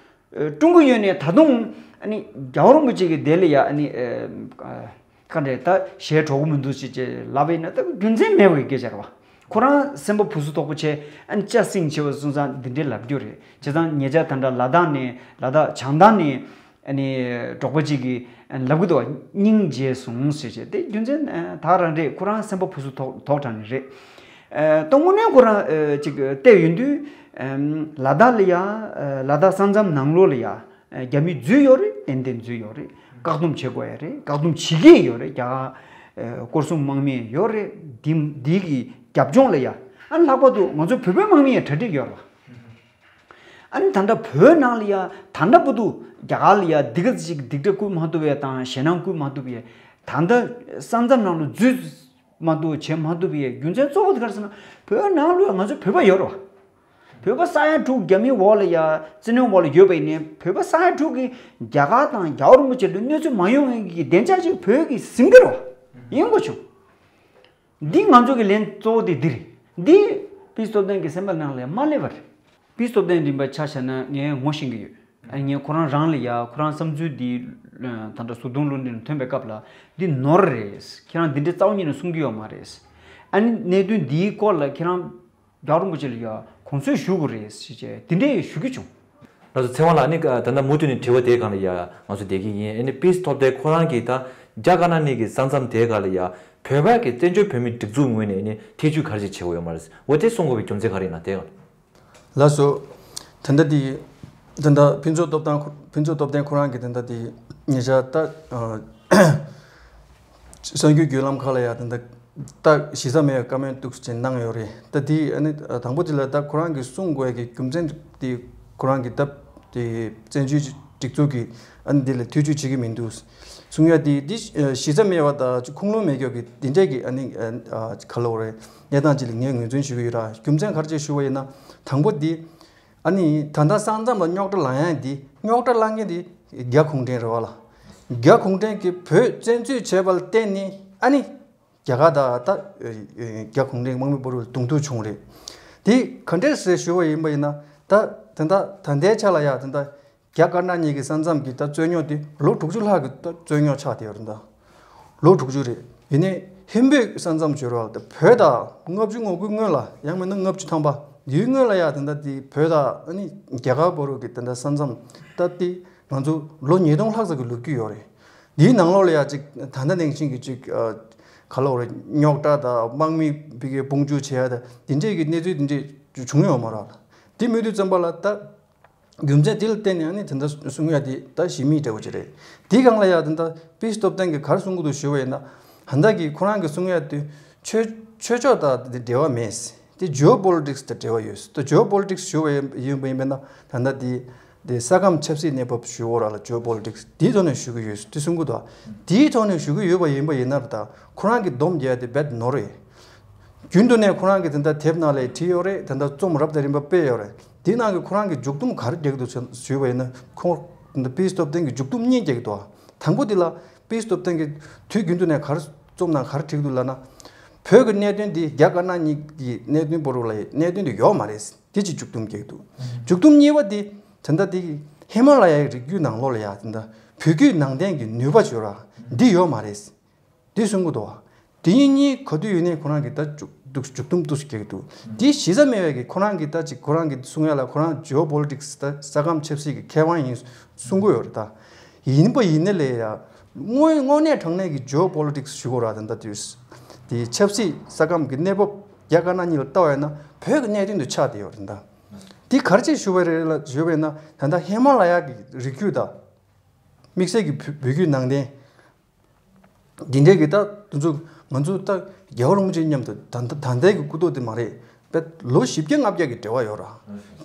ཨ་བསྐྲུན་གྱི་ཡོད་ནས་ད་དུང་ཨ་ནི་རྒྱལ་བ་རིན་པོ་ཆེ་གི་སྡེ་ལ་ཡ་ཨ་ནི་ཨ་ག་འདྲས་ད་ཞལ་གྲོགས་པོ་མི་འདུག་ཅེས་ཅེས་ལབ་པ་ཡིན་ན་ད་རྒྱུ་མཚན་མེད་པ་གི་སྐད་ཆ་རེད་བ། ཁོ་རང་སེམས་པ་ཕུ་སུ་དོག་པོ་བྱས་ཨ་ནི་ལྕགས་སྲིང་བྱས་པ་སོང་ཙང་འདི་འདྲས་ལབ་རྒྱུ་རེད། བྱས་ཙང་ཉེ་ཆར་ད་འདྲ་ལ་དྭགས་ནས་ལ་དྭགས་བྱང་ཐང་ནས་ཨ་ནི་གྲོགས་པོ་གཅིག་གིས་ཨ་ནི་ལབ་གི་འདུག་བ། སྙིང་རྗེ་སོང་ཟེར་བྱས་དེ་རྒྱུ་མཚན་ཨ་ད་རང་རེད། ཁོ་རང་སེམས་པ་ཕུ་སུ་དོག་དོག་དྲགས་ནི་རེད། ཨ་ད་དངོས་གནས་ཁོ་རང་ཨ་ཅིག་བལྟས་ཡོང་དུས་ཨ་ལ་དྭགས་ལ་ཡ་ཨ་ལ་དྭགས་ས་མཚམས་ནང་ལོགས་ལ་ཡ། རྒྱ་མི་འཛུལ་ཡོད་རེད། ཏན་ཏན་འཛུལ་ཡོད་རེད། བཀག་སྡོམ་བྱེད་དགོས་ཡ་རེད། བཀག་སྡོམ་བྱེད་ཀྱི་ཡོད་རེད། རྒྱ་གར་སྐོར་སྲུང་དམག་མི་ཡོད་རེད། འདི་འདི་གི་རྒྱབ་ལྗོངས་ལ་ཡ་ཨ་ལྷག་པར་དུ་ང་ཚོ་བོད་པའི་དམག་མི་ཡ་གྲ་སྒྲིག་ཡོད་རེད་བ། ཨ་ནི་ད་ལྟ་བོད་ནང་ལ་ཡ་ད་ལྟ་བར་དུ་རྒྱ་གར་ལ་ཡ་འདི་ག་ཅིག་སྡིགས་ར་བསྐུལ་མ་ཐུབ་ཡ་དང་ཞེད་སྣང་བསྐུལ་མ་ཐུབ་ཡ་ད་ལྟ་ས་མཚམས་ནང་ལ་འཛུལ་མ་ཐུབ་བྱེད་མ་ཐུབ་པའི་རྒྱུ་མཚན་གཙོ་བོ་དེ་ག་རེ་ཟེར་ན་བོད་ནང་ལ་ང་ཚོ་བོད་པ་ཡོད་རེད་བ། བོད་པ་ས་ཡ་དྲུག་རྒྱ་མིའི་འོག་ལ་ཡ་བཙན་གནོན་འོག་ལ་ཡོད་པ་ཡིན་ནའི་བོད་པ་ས་ཡ་དྲུག་གིས་རྒྱ་གར་དང་རྒྱལ་བ་རིན་པོ་ཆེ་ལ་གནོད་འཚེ་མ་ཡོང་ངེས་ཀྱི་བདེ་འཇགས་ཅིག་བོད་ཀྱིས་ཟིན་གྱི་རེད་བ། ཡིན་དགོས་བྱུང་། འདི་ང་ཚོ་གི་ལན་གཙོ་བོ་དེ་འདི་རེད། འདི་པིས་སྟོབས་ལྡན་གྱི་སེམས་པ་ནང་ལ་ཡ་མ་སླེབས་པ་རེད། པི་སི་སྟོབས་ལྡན་རིམ་པ་ཆ་བཞག་ན་ངས་ངོ་ཤེས་ཀྱི་ཡོད། ཨ་ངས་ཁོ་རང་རང་ལ་ཡ་ཁོ་རང་བསམ་ཚུལ་འདི་ད་ལྟ་གཟུགས་མཐོང་གློག་འཕྲིན་ཐོན་པའི་སྐབས་ལ་འདི་ནོར་རེད། ཁྱེད་རང་འདི་འདྲའི་རྩ་བ་ཉིད་ནས་གསུང་གི་ཡོད་མ་རེད། ཨ་ནི་གནད་དོན་འདིའི་སྐོར་ལ་ཁྱེད་རང་རྒྱལ་བ་རིན་པོ་ཆེ་ལ་ཡ་དགོངས་ཚུལ་ཞུ་དགོས་རེད་ཟེར་བྱས་འདི་འདྲའི་ཞུ་གི་བྱུང་། ལགས་སོ། ཚེ་དབང་ལགས། ཨ་ནི་ད་ལྟ་མུ་མཐུད་ནས་དྲི་བ་དེའི་སྒང་ལ་ཡ་ང་ཚོ་བསྡད་ཀྱི་ཡིན། ཨ་ནི་པི་སི་སྟོབས་ལྡན་ཁོ་རང་གིས་ད་རྒྱ་དཀར་ནག་གཉིས་ཀྱི་ས་མཚམས་དེའི་སྒང་ལ་ཡ་བོད་པ་གི་བཙན་བྱོལ་བོད་མི་སྒྲིག་འཛུགས་ངོས་ནས་ཨ་ནི་ཐེ་བྱུས་ག་རེ་ཅིག་བྱེད་དགོས་ཡོད་མ་རེད། འོ་དེ་གསུང་དགོས་པའི་རྒྱུ་མཚན་ག་རེ་ཡིན་ན་དེ་ག་ལགས་སོ། ད་ལྟ་དེ་ད་ལྟ་ཕུན་ཚོགས་སྟོབས་ལྡན་ཁོ་ཕུན་ཚོགས་སྟོབས་ལྡན་ཁོ་རང་གིས་ད་ལྟ་དེ་ཉེ་ཆར་ད་ཨ་གསར་འགྱུར་བརྒྱུད་ལམ་ཁག་ལ་ཡ་ད་ལྟ་ད་གཞི་རྩ་མེད་པའི་བཀའ་མོལ་ཏོག་ཙམ་གནང་ཡོད་རེད། ད་དེ་ཨ་ནི་དང་པོ་དེ་ལ་ད་ཁོ་རང་གིས་གསུང་དགོས་ཀྱི་རྒྱུ་མཚན་དེ་ཁོ་རང་གིས་ད་དེ་བཙན་བྱོལ་སྒྲིག་འཛུགས་ཀྱི་ཨ་ནི་དེ་ལ་ཐེ་བྱུས་བྱེད་ཀྱི་མི་འདུག་གསུང་ཡ་དེ་འདི་གཞི་རྩ་མེད་པ་དང་ཁུངས་ལུང་མེད་ཀྱོག་གི་དེ་འདྲས་ཀྱི་ཨ་ནི་ག་ལབ་དགོས་རེད། གནས་སྟངས་ཅིག་ལ་ངས་ངོས་འཛིན་ཞུ་གི་ཡོད་ར། རྒྱུ་མཚན་ག་རེ་ཅིག་ཞུ་བ་ཡིན་ན་དང་པོ་འདི་ཨ་ནི་ད་ལྟ་ས་མཚམས་ལ་རྙོག་དྲ་ལངས་ཡ་འདི་རྙོག་དྲ་ལངས་མཁན་འདི་རྒྱ་གུང་ཁྲན་རེད་བ་ལ། རྒྱ་གུང་ཁྲན་གྱིས་བོད་བཙན་འཛུལ་བྱས་པ་ལ་བརྟེན་ནས་ཨ་ནི་རྒྱ་གར་དང་ད་རྒྱ་གུང་ཁྲན་དམག་མི་བར་ལ་གདོང་ཐུག་བྱུང་རེད། དེ་ག་འདྲས་རེད་ཞུ་བ་ཡིན་པ་ཡིན་ན་ད་ད་ལྟ་ད་ལྟའི་ཆ་ལ་ཡ་ད་ལྟ་རྒྱ་དཀར་ནག་གཉིས་ཀྱི་ས་མཚམས་ཀྱི་ད་རྩོད་རྙོག་དེ་ལོ་དྲུག་ཅུ་ལྷག་གི་ད་རྩོད་རྙོག་ཆགས་བསྡད་ཡོད་རེད་ད། ལོ་དྲུག་ཅུ་རེད། ཡིན་ནའི་ཧིན་བོད་ས་མཚམས་བརྗོད་རོགས་ལ་བོད་དང་ལྔ་བཅུ་ང་དགུའི་སྔོན་ལ་ཡང་མིན་ན་ལྔ་བཅུ་ཐམ་པ་འདིའི་སྔོན་ལ་ཡ་དེ་འདྲ་དེ་བོད་དང་ཨ་ནི་རྒྱ་གར་བར་གྱི་དེ་འདྲ་ས་མཚམས་ད་དེ་ང་ཚོ་ལོ་ཉིས་སྟོང་ལྷག་ཙམ་གྱི་ལོ་རྒྱུས་ཡོད་རེད། འདིའི་ནང་ལོགས་ལ་ཡ་ཅིག་ད་ལྟ་ནང་བཞིན་གྱི་ཅིག་ག་ལབ་རེད། རྙོག་དྲ་དང་དམག་མི་ཕ་གིའི་དཔུང་འཇུག་བྱེད་ཡ་དང་དེ་འདྲས་ཀྱི་གནས་ཚུལ་དེ་འདྲས་བྱུང་ཡོད་མ་རེད། དེ་མི་དུས་ཙམ་པ་ལ་ད། རྒྱུ་མཚན་དེ་ལ་བརྟེན་ནས་ཨ་ནི་དེ་འདྲ་གསུང་ཡ་དེ་ད་གཞི་མེད་འདྲ་བོ་ཅིག་རེད། དེའི་སྒང་ལ་ཡ་དེ་འདྲ་པི་སི་སྟོབས་ལྡན་གྱིས་ག་རེ་གསུང་གི་འདུག་ཞུ་བ་ཡིན་ན། ཧན་ད་གིས་ཁོ་རང་གིས་གསུང་ཡ་དེ་ཆོས་ཆོས་ཕྱོགས་དང་དེ་འབྲེལ་བ་མེད། དེ་ཇི་ཨོ་པོ་ལི་ཊིག་སི་དང་འབྲེལ་བ་ཡོད། ད་ཇི་ཨོ་པོ་ལི་ཊིག་སི་ཞུ་བ་ཡིན་ཡིན་པ་ཡིན་པས་ན་ད་ལྟ་དེ་དེ་ས་ཁམས་ཆབ་སྲིད་གནས་བབ་ཞུ་འོ་ར་ལ་ཇི་ཨོ་པོ་ལི་ཊིག་སི་དེའི་ཐོག་ནས་ཞུ་གི་ཡོད་དེ་གསུང་གི་འདུག་དེའི་ཐོག་ནས་ཞུ་གི་ཡོད་པ་ཡིན་པ་ཡིན་ན་ད་ཁོ་རང་གིས་སྡོམ་རྒྱག་ཡ་དེ་རྦད་ནོར་རེད། རྒྱུན་དུ་ནས་ཁོ་རང་གིས་དེ་འདྲ་དེབ་ནང་ལ་བྲིས་ཡོད་རེད། དེ་འདྲ་རྩོམ་རབ་དང་རིམ་པ་སྤེལ་ཡོད་རེད། དེ་ནང་གི་ཁོ་རང་གི་མཇུག་སྡོམ་ག་རེ་རྒྱག་འདུག་ཞུས་པ་ཡིན་ན་ཁོང་དེ་འདྲ་པི་སི་སྟོབས་ལྡན་གྱི་མཇུག་སྡོམ་གཉིས་རྒྱག་གི་འདུག་དང་པོ་དེ་ལ་པི་སི་སྟོབས་ལྡན་གྱིས་དུས་རྒྱུན་དུ་ནས་ག་རེ་རྩོམ་ནང་ག་རེ་བྲིས་འདུག་ལབ་ན། བོད་ཀྱི་གནད་དོན་འདི་རྒྱ་དཀར་ནག་གཉིས་ཀྱི་གནད་དོན་བོ་རུ་ལ་གནད་དོན་དེ་ཡོད་མ་རེད། དེ་ཅིག་མཇུག་སྡོམ་རྒྱག་གི་འདུག་མཇུག་སྡོམ་གཉིས་པ་དེ་དེ་འདྲ་དེ་ཧི་མ་ལ་ཡའི་རི་རྒྱུད་ནང་ལོགས་ལ་ཡ་དེ་འདྲ་བོད་བརྒྱུད་ནང་བསྟན་གྱི་ནུས་པ་བརྗོད་ར་འདི་ཡོད་མ་རེད། དེ་གསུང་གི་འདུག་དེ་གཉིས་གཉིས་ག་དུས་ཡོད་ནའི་ཁོ་རང་གིས་ད་མཇུག་མཇུག་སྡོམ་འདུག་སེ་རྒྱག་གི་འདུག་དེ་གཞི་རྩ་མེད་པའི་གི་ཁོ་རང་གིས་ད་ཅིག་ཁོ་རང་གིས་གསུང་ཡ་ལ་ཁོ་རང་ཇི་ཨོ་པོ་ལི་ཊིག་སི་ད་ས་ཁམས་ཆབ་སྲིད་ཀྱི་མཁས་དབང་ཡིན་གསུང་གི་ཡོད་རེད་ད། ཡིན་པ་ཡིན་ནའི་ལས་ཡ་དངོས་དངོས་གནས་དྲང་གནས་ཀྱི་ཇི་ཨོ་པོ་ལི་ཊིག་སི་ཞུ་དགོས་ར་ད་ད་དུས་དེ་ཆབ་སྲིད་ས་ཁམས་ཀྱི་གནས་བབ་རྒྱ་དཀར་ནག་གཉིས་ལ་ལྟ་བ་ཡིན་ན་བོད་ཀྱི་གནད་དོན་དུ་ཆགས་བསྡད་ཡོད་རེད་ད། དེ་ག་རེ་བྱས་ཞུ་བ་རེད་ལ་ཞུ་བས་ན་ད་ལྟ་ཧི་མ་ལ་ཡ་གི་རི་རྒྱུད་དང་། དམིགས་བསལ་གྱི་བོད་བོད་བརྒྱུད་ནང་བསྟན། འདི་འདྲའི་གི་ད་དེ་ཚོ་ང་ཚོ་ད་རྒྱལ་བ་རིན་པོ་ཆེ་མཉམ་དུ་ད་ད་ད་ལྟའི་གི་སྐུ་ཐོག་དེ་མ་རེད། བས་ལོ་བཞི་བརྒྱ་ལྔ་བརྒྱ་གི་འབྲེལ་བ་ཡོད་ར།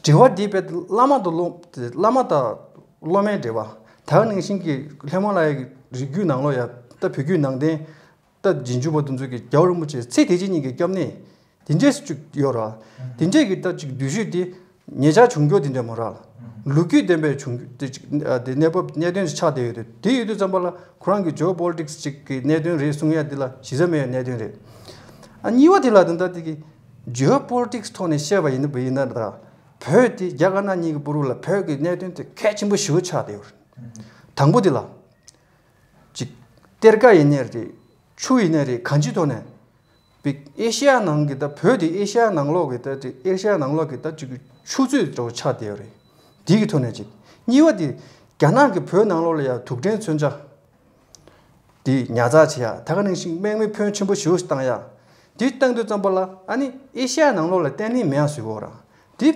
འབྲེལ་བ་འདི་བས་བླ་མ་དང་སློབ་བླ་མ་དང་སློབ་མའི་འབྲེལ་བ། ད་ག་ནང་བཞིན་གྱི་ཧི་མ་ལ་ཡའི་གི་རི་རྒྱུད་ནང་ལོགས་ཡ་ད་བོད་བརྒྱུད་ནང་བསྟན། ད་རྗེས་འཇུག་པ་དེ་ཚོ་གི་རྒྱལ་བ་རིན་པོ་ཆེ་ཚེ་དེ་ཅི་ཉིད་ཀྱི་སྐྱབས་གནས་དེ་འདྲས་སུ་བཅུག་ཡོད་ར། དེ་འདྲས་ཀྱི་ད་ཅིག་འདུ་ཤེས་དེ་ཉེ་ཆར་བྱུང་རྒྱུ་དེ་འདྲས་མ་ར་ལ། ལོ་རྒྱུས་ལྡན་པའི་བྱུང་རྒྱུ་དེ་ཅིག་དེ་གནས་བབ་གནད་དོན་ཞིག་ཆགས་བསྡད་ཡོད་དུས་དེ་ཡོད་དུས་ཙམ་པ་ལ་ཁོ་རང་གི་ཇི་ཨོ་པོ་ལི་ཊིག་སི་ཅིག་གི་གནད་དོན་རེད་གསུང་ཡ་འདི་ལ་གཞི་རྩ་མེད་པའི་གནད་དོན་རེད། ཨ་གཉིས་པ་དེ་ལ་དེ་འདྲ་དེ་གི་ཇི་ཨོ་པོ་ལི་ཊིག་སི་ཐོག་ནས་བཤད་པ་ཡིན་ན་བ་ཡིན་ན་ད་བོད་དེ་རྒྱ་དཀར་ནག་གཉིས་ཀྱི་བར་ལ་བོད་ཀྱི་གནད་དོན་དེ་གལ་ཆེན་པོ་ཞེ་པོ་ཆགས་བསྡད་ཡོད་རེད། དང་པོ་དེ་ལ། ཅིག་གཏེར་ཁ་ཡིན་ནའི་རེད། ཆུ་ཡིན་ནའི་རེད། གང་ཅིའི་ཐོག་ནས། པའི་ཨེ་ཤི་ཡ་ནང་གི་ད་བོད་དེ་ཨེ་ཤི་ཡ་ནང་ལོགས་ཀྱི་ད་ཅིག་ཨེ་ཤི་ཡ་ནང་ལོགས་ཀྱི་ད་ཅིག་ཆུ་མཛོད་འདྲ་བོ་ཆགས་བསྡད་ཡོད་རེད། དེ་གི་ཐོག་ནས་ཅིག་གཉིས་པ་དེ་རྒྱ་ནག་གིས་བོད་ནང་ལོགས་ལ་ཡ་དུག་ཕྲན་མཚོན་ཆ་དེ་ཉར་ཚགས་བྱེད་ཡ། ད་ག་ནང་བཞིན་དམག་མི་ཕོན་ཆེན་པོ་ཞེ་པོ་ཞིག་བཏང་ཡ། དེ་བཏང་དུས་ཙམ་པ་ལ་ཨ་ནི་ཨེ་ཤི་ཡ་ནང་ལོགས་ལ་བརྟན་ལྷིང་མེད་ཡ་བཟོས་ཡོད་ར། དེ་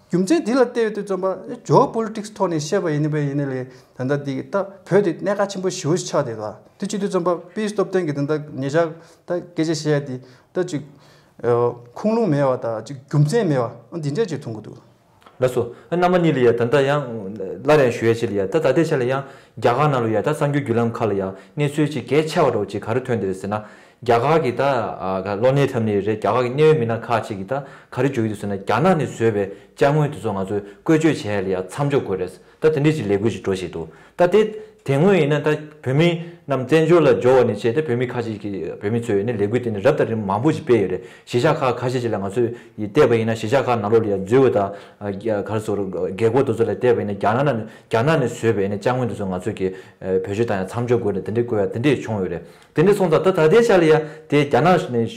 རྒྱུ་མཚན་དེ་ལ་བལྟས་ཡོད་དུས་ཙམ་པ་ཇི་ཨོ་པོ་ལི་ཊིག་སི་ཐོག་ནས་བཤད་པ་ཡིན་ནི་པ་ཡིན་ནི་ལས་ད་ལྟ་འདི་ད་བོད་དེ་གནད་འགག་ཆེན་པོ་ཞེ་པོ་ཞིག་ཆགས་བསྡད་ད། དེ་བྱེད་དུས་ཙམ་པ་པི་སྟོབས་ལྡན་གྱི་ད་ལྟ་ཉེ་ཆར་ད་སྐད་ཆ་བཤད་ཡ་དེ་ད་ཅིག་ཁུངས་ལུང་མེད་པ་ད་ཅིག་རྒྱུ་མཚན་མེད་པ་འདི་འདྲས་ཅིག་མཐོང་གི་འདུག་ལགས་སོ། རྣམ་པ་གཉིས་ལ་ཡ་ད་ལྟ་ཡང་སླར་ཡང་ཞུ་ཡ་ཅིག་ལ་ཡ་ད་ད་ལྟའི་ཆ་ལ་ཡང་རྒྱ་གར་ནང་ལ་ཡ་ད་གསར་འགྱུར་བརྒྱུད་ལམ་ཁག་ལ་ཡ་གནས་ཚུལ་ཅིག་གལ་ཆེ་བ་འདྲ་བོ་ཅིག་ག་རེ་ཐོན་བསྡད་ཟེར་ན། རྒྱ་གར་གྱི་ད་ཨ་གློ་ནད་འཁྲབ་ནི་རེད། རྒྱ་གར་གྱི་གནད་ཡོད་མི་སྣ་ཁག་ཅིག་གིས་ད་ག་རེ་བརྗོད་ཀྱི་འདུག་ཟེར་ན། རྒྱ་ནག་ནས་བཟོས་པའི་ཅ་དངོས་དེ་ཚོ་ང་ཚོས་བཀོལ་སྤྱོད་བྱེད་ཡ་ལ་ཡ་མཚམས་འཇོག་དགོས་རེད། ད་དེ་འདྲས་ཅིག་ལས་འགུལ་ཅིག་འགྲོ་བཞིན་འདུག་ད་དེ་ དེ་སྔོན་ཡིན་ན་ད་བོད་མི་རྣམས་བཙན་བྱོལ་ལ་འབྱོར་བ་ནས་བྱས་ཏེ་བོད་མི་ཁ་ཤས་ཀྱིས་བོད་མི་ཚོས་ནི་ལས་འགུལ་དེ་ནི་རབ་དང་རིམ་མང་པོ་ཞིག་སྤེལ་ཡོད་རེད། གཞིས་ཆགས་ཁག་ཁ་ཤས་ཅིག་ལ་ང་ཚོས་ཡིས་བལྟས་པ་ཡིན་ན་གཞིས་ཆགས་ཁག་ནང་ལོགས་ལ་ཡང་འཛུལ་བ་དང་ག་རེ་ཟེར་རྒྱལ་སྒོ་དེ་ཚོ་ལ་བལྟས་པ་ཡིན་ན་རྒྱ་ནག་ནང་རྒྱ་ནག་ནས་བཟོས་པའི་ནི་ཅ་དངོས་དེ་ཚོ་ང་ཚོས་ཀྱི་བེད་སྤྱོད་བཏང་ཡ་མཚམས་འཇོག་དགོས་རེད། དེ་འདྲའི་དགོས་ཡ་དེ་འདྲས་བྱུང་ཡོད་རེད། དེ་འདྲ་སོང་ཙང་ད་ད་ལྟའི་ཆ་ལ་ཡ་དེ་རྒྱ་ནག་ནས་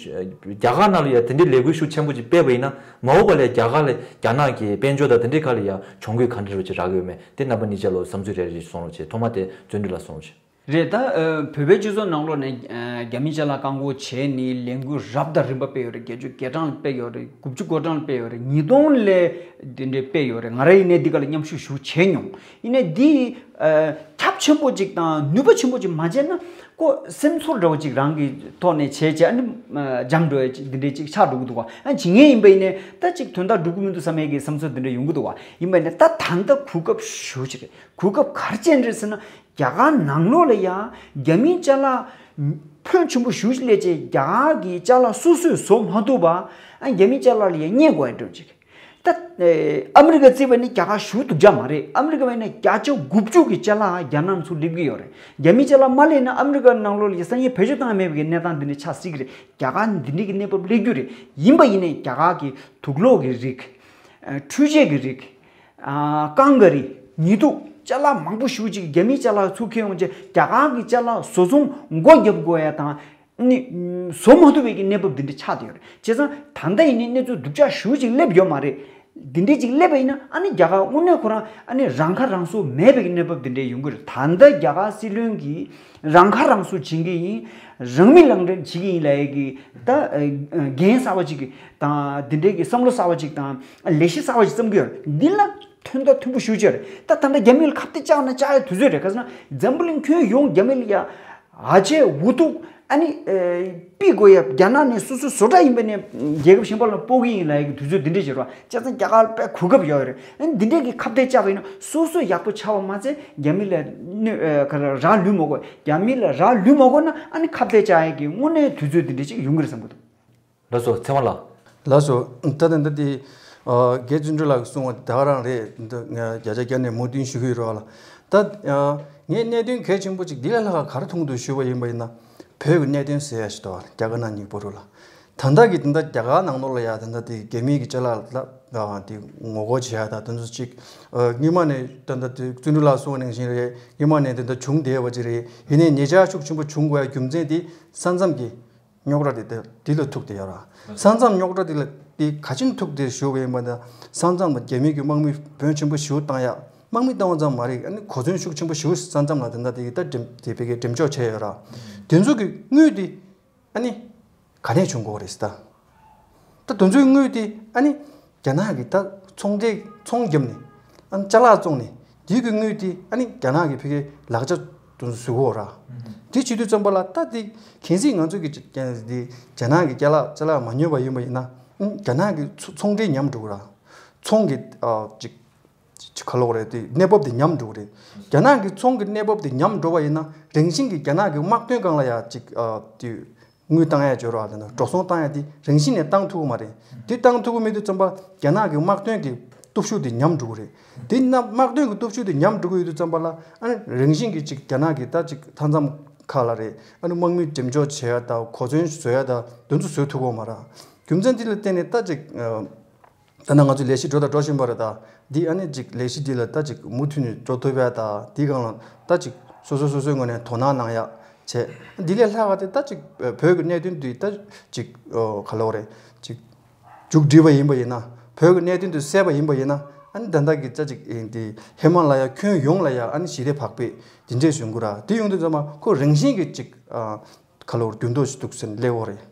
རྒྱ་གར་ནང་ལ་ཡ་དེ་འདྲའི་ལས་འགུལ་ཤུགས་ཆེན་པོ་ཅིག་སྤེལ་བ་ཡིན་ན་མ་འོངས་པ་ལ་རྒྱ་གར་ལ་རྒྱ་ནག་གི་དཔལ་འབྱོར་དང་དེ་འདྲའི་ཁ་ལ་ཡ་གྱོང་གུད་ག་འདྲ་རུ་ཅིག་རག་གི་ཡོད་མེད་དེ་རྣམ་པ་གཉིས་ཆ་ལ་བསམ་ཚུལ་རེ་རེ་ཞིག་གསུང་རོགས་བྱེད། ཐོག་མ་དེ་བརྩོན་འགྲུས་ལགས་གསུང་རོགས་བྱེད། རེད་ད། ཨ། བོད་པའི་སྤྱི་ཚོགས་ནང་ལོགས་ནས་ཨ། རྒྱ་མི་ཅ་ལག་བཀག་འགོག་བྱས་ནས་ལས་འགུལ་རབ་དང་རིམ་པ་སྤེལ་ཡོད་རེད། བརྒྱད་ཅུ་གྱ་གྲངས་སྤེལ་ཡོད་རེད། དགུ་བཅུ་གོ་གྲངས་སྤེལ་ཡོད་རེད། ཉིས་སྟོང་ལས་དེ་འདྲའི་སྤེལ་ཡོད་རེད། ང་རང་ཡིན་ནའི་འདི་ག་ལ་མཉམ་ཞུགས་ཞུ་བྱས་མྱོང་། ཡིན་ནའི་འདི་ཨ། ཁྱབ་ཆེན་པོ་ཅིག་དང་ནུས་པ་ཆེན་པོ་ཅིག་མ་བྱས་ན་ཀོ་སེམས་ཚོར་འདྲ་བོ་ཅིག་རང་གི་ཐོག་ནས་བྱས་བྱས་ཨ་ནི་ཨ། འཇམ་འགྲོ་ཡ་ཅིག་འདི་འདྲའི་ཅིག་ཆགས་འགྲོ་གི་འདུག་བ། ཨ་ཇི་སྙེད་ཡིན་པ་ཡིན་ནའི་ད་ཅིག་དོན་དག་འགྲུབ་ཀྱི་མི་འདུག་བསམ་ཡས་ཀྱི་བསམ་ཚུལ་འདི་འདྲ་ཡོང་གི་འདུག་བ། ཡིན་པ་ཡིན་ནའི་ད་ད་ལྟ་གོ་སྐབས་ཞེ་པོ་ཅིག་རེད། གོ་སྐབས་ག་རེ་བྱས་ནས་རེད་ཟེར་ན། རྒྱ་གར་ནང་ལོགས་ལ་ཡང་རྒྱ་མིའི་ཅ་ལག་ཕོན་ཆེན་པོ་ཞེ་པོ་ཅིག་སླེབས་བྱས་རྒྱ་གར་གྱི་ཅ་ལག་སོ་སོས་བཟོ་མ་ཐུབ་པ། ཨ་རྒྱ་མིའི་ཅ་ལག་ལ་ཡང་བརྙས་དགོས་ཡ་འགྲོ་ཅིག་ད་ཨ་མི་རི་ཀ་བརྩིས་པ་ནི་རྒྱ་གར་ཞེ་པོ་སྡུག་ཅག་མ་རེད། ཨ་མི་རི་ཀ་བས་ན་བརྒྱ་ཆ་དགུ་བཅུ་གི་ཅ་ལག་རྒྱ་ནག་ཚུར་སླེབས་ཀྱི་ཡོད་རེད། རྒྱ་མིའི་ཅ་ལག་མ་སླེབས་ན་ཨ་མི་རི་ཀ་ནང་ལོགས་ལ་ཡ་སང་ཉིན་བེད་སྤྱོད་བཏང་ཡ་མེད་པའི་གནས་སྟངས་འདི་འདྲ་ཆགས་སྲིད་ཀྱི་རེད། རྒྱ་གར་འདི་འདྲའི་གི་གནས་བབ་སླེབས་རྒྱུ་རེད། ཡིན་པ་ཡིན་ནའི་རྒྱ་གར་གྱི་དུག་སློག་གི་རིགས། ཨ་འཕྲུལ་ཆས་ཀྱི་རིགས། ཨ་ཀང་ག་རི། ཉི་གདུགས། ཅ་ལག་མང་པོ་ཞེ་པོ་ཅིག་རྒྱ་མིའི་ཅ་ལག་ཚུར་འཁྱེར་ཡོང་བྱས་རྒྱ་གར་གྱི་ཅ་ལག་བཟོ་ཚོང་སྒོ་བརྒྱབ་དགོས་ཡ་དང་། ནི་བཟོ་མ་ཐུབ་པའི་གི་གནས་བབ་འདི་འདྲ་ཆགས་བསྡད་ཡོད་རེད། བྱས་ཙང་ད་ལྟ་ཡིན་ནའི་གནས་ཚུལ་སྡུག་ཅག་ཞེ་པོ་ཅིག་སླེབས་ཡོད་མ་རེད། འདི་འདྲས་ཅིག་སླེབས་པ་ཡིན་ན་ཨ་ནི་རྒྱ་གར་དངོས་གནས་ཁོ་རང་ཨ་ནི་རང་ཁ་རང་གསོ་མེད་པའི་གི་གནས་བབ་འདི་འདྲས་ཡོང་གི་རེད། ད་ལྟ་རྒྱ་གར་སྲིད་བློན་གྱིས་རང་ཁ་རང་གསོ་བྱེད་ཀྱི་ཡིན། རང་མི་ལག་འབྲེལ་བྱེད་ཀྱི་ཡིན་ལབ་ཡས་ཀྱི་ད་འགན་གསར་པ་ཅིག་དང་འདི་འདྲས་ཀྱི་བསམ་བློ་གསར་པ་ཅིག་དང་ལས་གཞི་གསར་པ་ཅིག་བརྩམས་ཀྱི་ཡོད་རེད། འདི་ལ་ཐོན་ཐོག་མཐོན་པོ་ཞེ་པོ་ཅིག་རེད། ད་ད་ལྟ་རྒྱ་མི་ལ་ཁ་གཏད་བཅག་ན་བཅག་ཡ་དུས་ཚོད་རེད། ག་ཟེར་ན་འཛམ་བུ་གླིང་ཁྱོན་ཡོངས་རྒྱ་མི་ལ་ཡ་ཨ་ཆེ་འུ་ཐུག་ཨ་ནི་ཨེ་པི་གོ་ཡ་རྒྱ་ནག་ནས་སོ་སོ་བཟོ་གྲྭ་ཡིན་པ་ནས་རྒྱལ་ཁབ་གཞན་པ་ལ་སྤོ་གི་ཡིན་ལབ་ཡ་གི་དུས་ཚོད་འདི་འདྲས་ཅིག་རེད་བ། བྱས་ཙང་རྒྱ་གར་ལ་དཔེ་གོ་སྐབས་ཡོད་རེད། ཨ་ནི་འདི་འདྲས་ཀྱི་ཁ་གཏད་བཅག་པ་ཡིན་ན་སོ་སོ་ཡག་པོ་ཆགས་པ་མ་ཚད་རྒྱ་མི་ལ་གནོད་ཨེ་ག་རེ་རག་ལུས་མ་དགོས། རྒྱ་མི་ལ་རག་ལུས་མ་དགོས་ན་ཨ་ནི་ཁ་གཏད་བཅག་ཡ་གི་དངོས་གནས་དུས་ཚོད་འདི་འདྲས་ཅིག་ཡོང་གི་རེད་བསམ་གི་འདུག་ལགས་སོ་ཚེ་དབང་ལགས། ལགས་སོ། ད་ད་ད་དེ་རྒན་བརྩོན་འགྲུས་ལགས་གསུངས་པ་ད་ག་རང་རེད། འདི་ང་བརྒྱ་ཆ་བརྒྱ་ནས་མོས་མཐུན་ཞུ་གི་ཡོད་རེད་བ་ལ། ད་ངས་གནད་དོན་གལ་ཆེན་པོ་ཅིག་འདི་ལས་ལྷག་ག་རེ་མཐོང་འདུག་ཞུས་པ་ཡིན་པ་ཡིན་ན། བོད་ཀྱི་གནད་དོན་ཟེར་ཡ་ཞིག་འདུག་བ། རྒྱ་དཀར་ནག་གཉིས་པོ་རུ་ལ། ད་ལྟ་གི་ད་ལྟ་རྒྱ་གར་ནང་ལོགས་ལ་ཡ་ད་ལྟ་དེ་རྒྱ་མིའི་གི་ཅ་ལག་ལ་དེ་ངོ་རྒོལ་བྱེད་ཡ་ད་དེ་ཚོ་ཅིག་སྔོན་མ་ནས་ད་ལྟ་དེ་བརྩོན་འགྲུས་ལགས་གསུངས་པ་ནང་བཞིན་རེད། སྔོན་མ་ནས་དེ་ད་བྱུང་བསྡད་པ་ཅིག་རེད། ཡིན་ནའི་ཉེ་ཆར་ཤུགས་ཆེན་པོ་བྱུང་དགོས་ཡ་རྒྱུ་མཚན་དེ་ས་མཚམས་ཀྱི་རྙོག་དྲ་དེ་དེ་དེ་ལ་ཐུག་བསྡད་ཡོད་ར། ས་མཚམས་རྙོག་དྲ་དེ་ལ་དེ་ག་ཅིན་ཐུག་བསྡད་ཞུ་བ་ཡིན་པ་ན། ས་མཚམས་ལ་རྒྱ་མི་གི་དམག་མི་བོན་ཆེན་པོ་ཞེ་པོ་བཏང་ཡ། དམག་མི་བཏང་བ་ཙམ་མ་རེད། ཨ་ནི་གོ་མཚོན་ཤུགས་ཆེན་པོ་ཞེ་པོ་ས་མཚམས་ལ་དེ་འདྲ་དེ་ད་འགྲེམས་དེ་བེད་ཀའི་འགྲེམས་འཇོག་བྱས་ཡོད་ར། དེ་ཚོ་གི་དངུལ་དེ་ཨ་ནི་ག་ནས་བྱུང་གི་རེད་ཟེར་ད། ད་དེ་ཚོའི་དངུལ་དེ་ཨ་ནི་རྒྱ་ནག་གི་ད་ཚོང་འབྲེལ་ཚོང་བརྒྱབ་ནས་ཨ་ནི་ཅ་ལག་བཙོང་ནས་དེའི་གི་དངུལ་དེ་ཨ་ནི་རྒྱ་ནག་གི་ཕ་གིའི་ལག་ཆ་དེ་ཚོ་བཟོ་གི་ཡོད་ར། དེ་བྱེད་དུས་ཙམ་པ་ལ་ད་དེ་གལ་སྲིད་ང་ཚོ་གི་ཅིག་དེ་རྒྱ་ནག་གི་ཅ་ལག་ཅ་ལག་མ་ཉོས་པ་ཡིན་པ་ཡིན་ན། ཨ་ནི་རྒྱ་ནག་གི་ཚོ་ཚོང་འབྲེལ་ཉམས་འགྲོ་གི་ར། ཚོང་གི་ཨ་ཅིག་ཅིག་ག་ལབ་དགོས་རེད། དེ་གནས་བབ་དེ་ཉམས་འགྲོ་གི་རེད། རྒྱ་ནག་གི་ཚོང་གི་གནས་བབ་དེ་ཉམས་འགྲོ་བ་ཡིན་ན་རང་བཞིན་གྱིས་རྒྱ་ནག་གི་དམག་དོན་སྒང་ལ་ཡ་ཅིག་ཨ་དེ་དངུལ་བཏང་ཡ་སྦྱོར་བ་དེ་འདྲ་འགྲོ་སོང་བཏང་ཡ་དེ་རང་བཞིན་ནས་བཏང་ཐུབ་ཀྱི་མ་རེད། དེ་བཏང་ཐུབ་ཀྱི་མེད་དུས་ཙམ་པ་རྒྱ་ནག་གི་དམག་དོན་གྱི་སྟོབས་ཤུགས་དེ་ཉམས་འགྲོ་གི་རེད། དེ་ན་དམག་དོན་གྱི་སྟོབས་ཤུགས་དེ་ཉམས་འགྲོ་གི་ཡོད་དུས་ཙམ་པ་ལ་ཨ་ནི་རང་བཞིན་གྱིས་ཅིག་རྒྱ་ནག་གི་ད་ཅིག་མཐའ་མཚམས་ཁག་ལ་རེད། ཨ་ནི་དམག་མི་འགྲེམས་འཇོག་བྱེད་ཡ་དང་གོ་མཚོན་བཟོ་ཡ་དང་དེ་ཚོ་བཟོ་ཐུབ་ཀྱི་ཡོད་མ་རེད། རྒྱུ་མཚན་དེ་ལ་བརྟེན་ནས་ད་ཅིག་ཨ། ད་ནང་ང་ཚོའི་ལས་གཞི་འགྲོ་དང་འགྲོ་བཞིན་པ་རེད། ད་འདི་ཨ་ནི་ཅིག་ལས་གཞི་འདི་ལ་ད་ཅིག་མུ་མཐུད་ནས་འགྲོ་ཐུབ་ཡ་ད་འདི་སྒང་ལ་ད་ཅིག་སོ་སོ་སོ་སོའི་ངོས་ནས་དོ་སྣང་གནང་ཡ་བྱས། འདི་ལས་ལྷག་ག་དེ་ད་ཅིག་བོད་ཀྱི་གནད་དོན་འདི་ད་ཅིག་ག་ལབ་དགོས་རེད། ཅིག་མཇུག་སྒྲིལ་བ་ཡིན་པ་ཡིན་ན། བོད་ཀྱི་གནད་དོན་འདི་སེལ་བ་ཡིན་པ་ཡིན་ན། ཨ་ནི་ད་ལྟ་གི་ད་ཅིག་འདི་ཧི་མ་ལ་ཡ་ཁྱོན་ཡོངས་ལ་ཡ་ཨ་ནི་ཞི་བདེ་བག་ཕེབས་འདི་འདྲས་བྱུང་གི་ར། དེ་ཡོང་དུས་ཙམ་པ་ཁོ་རང་བཞིན་གྱི་ཅིག་ག་ལབ་དགོས་རེད། འགྱུར་ལྡོག་ཞིག་འདུག་ཟེར་ནས་སླེབས་ཡོད་རེད།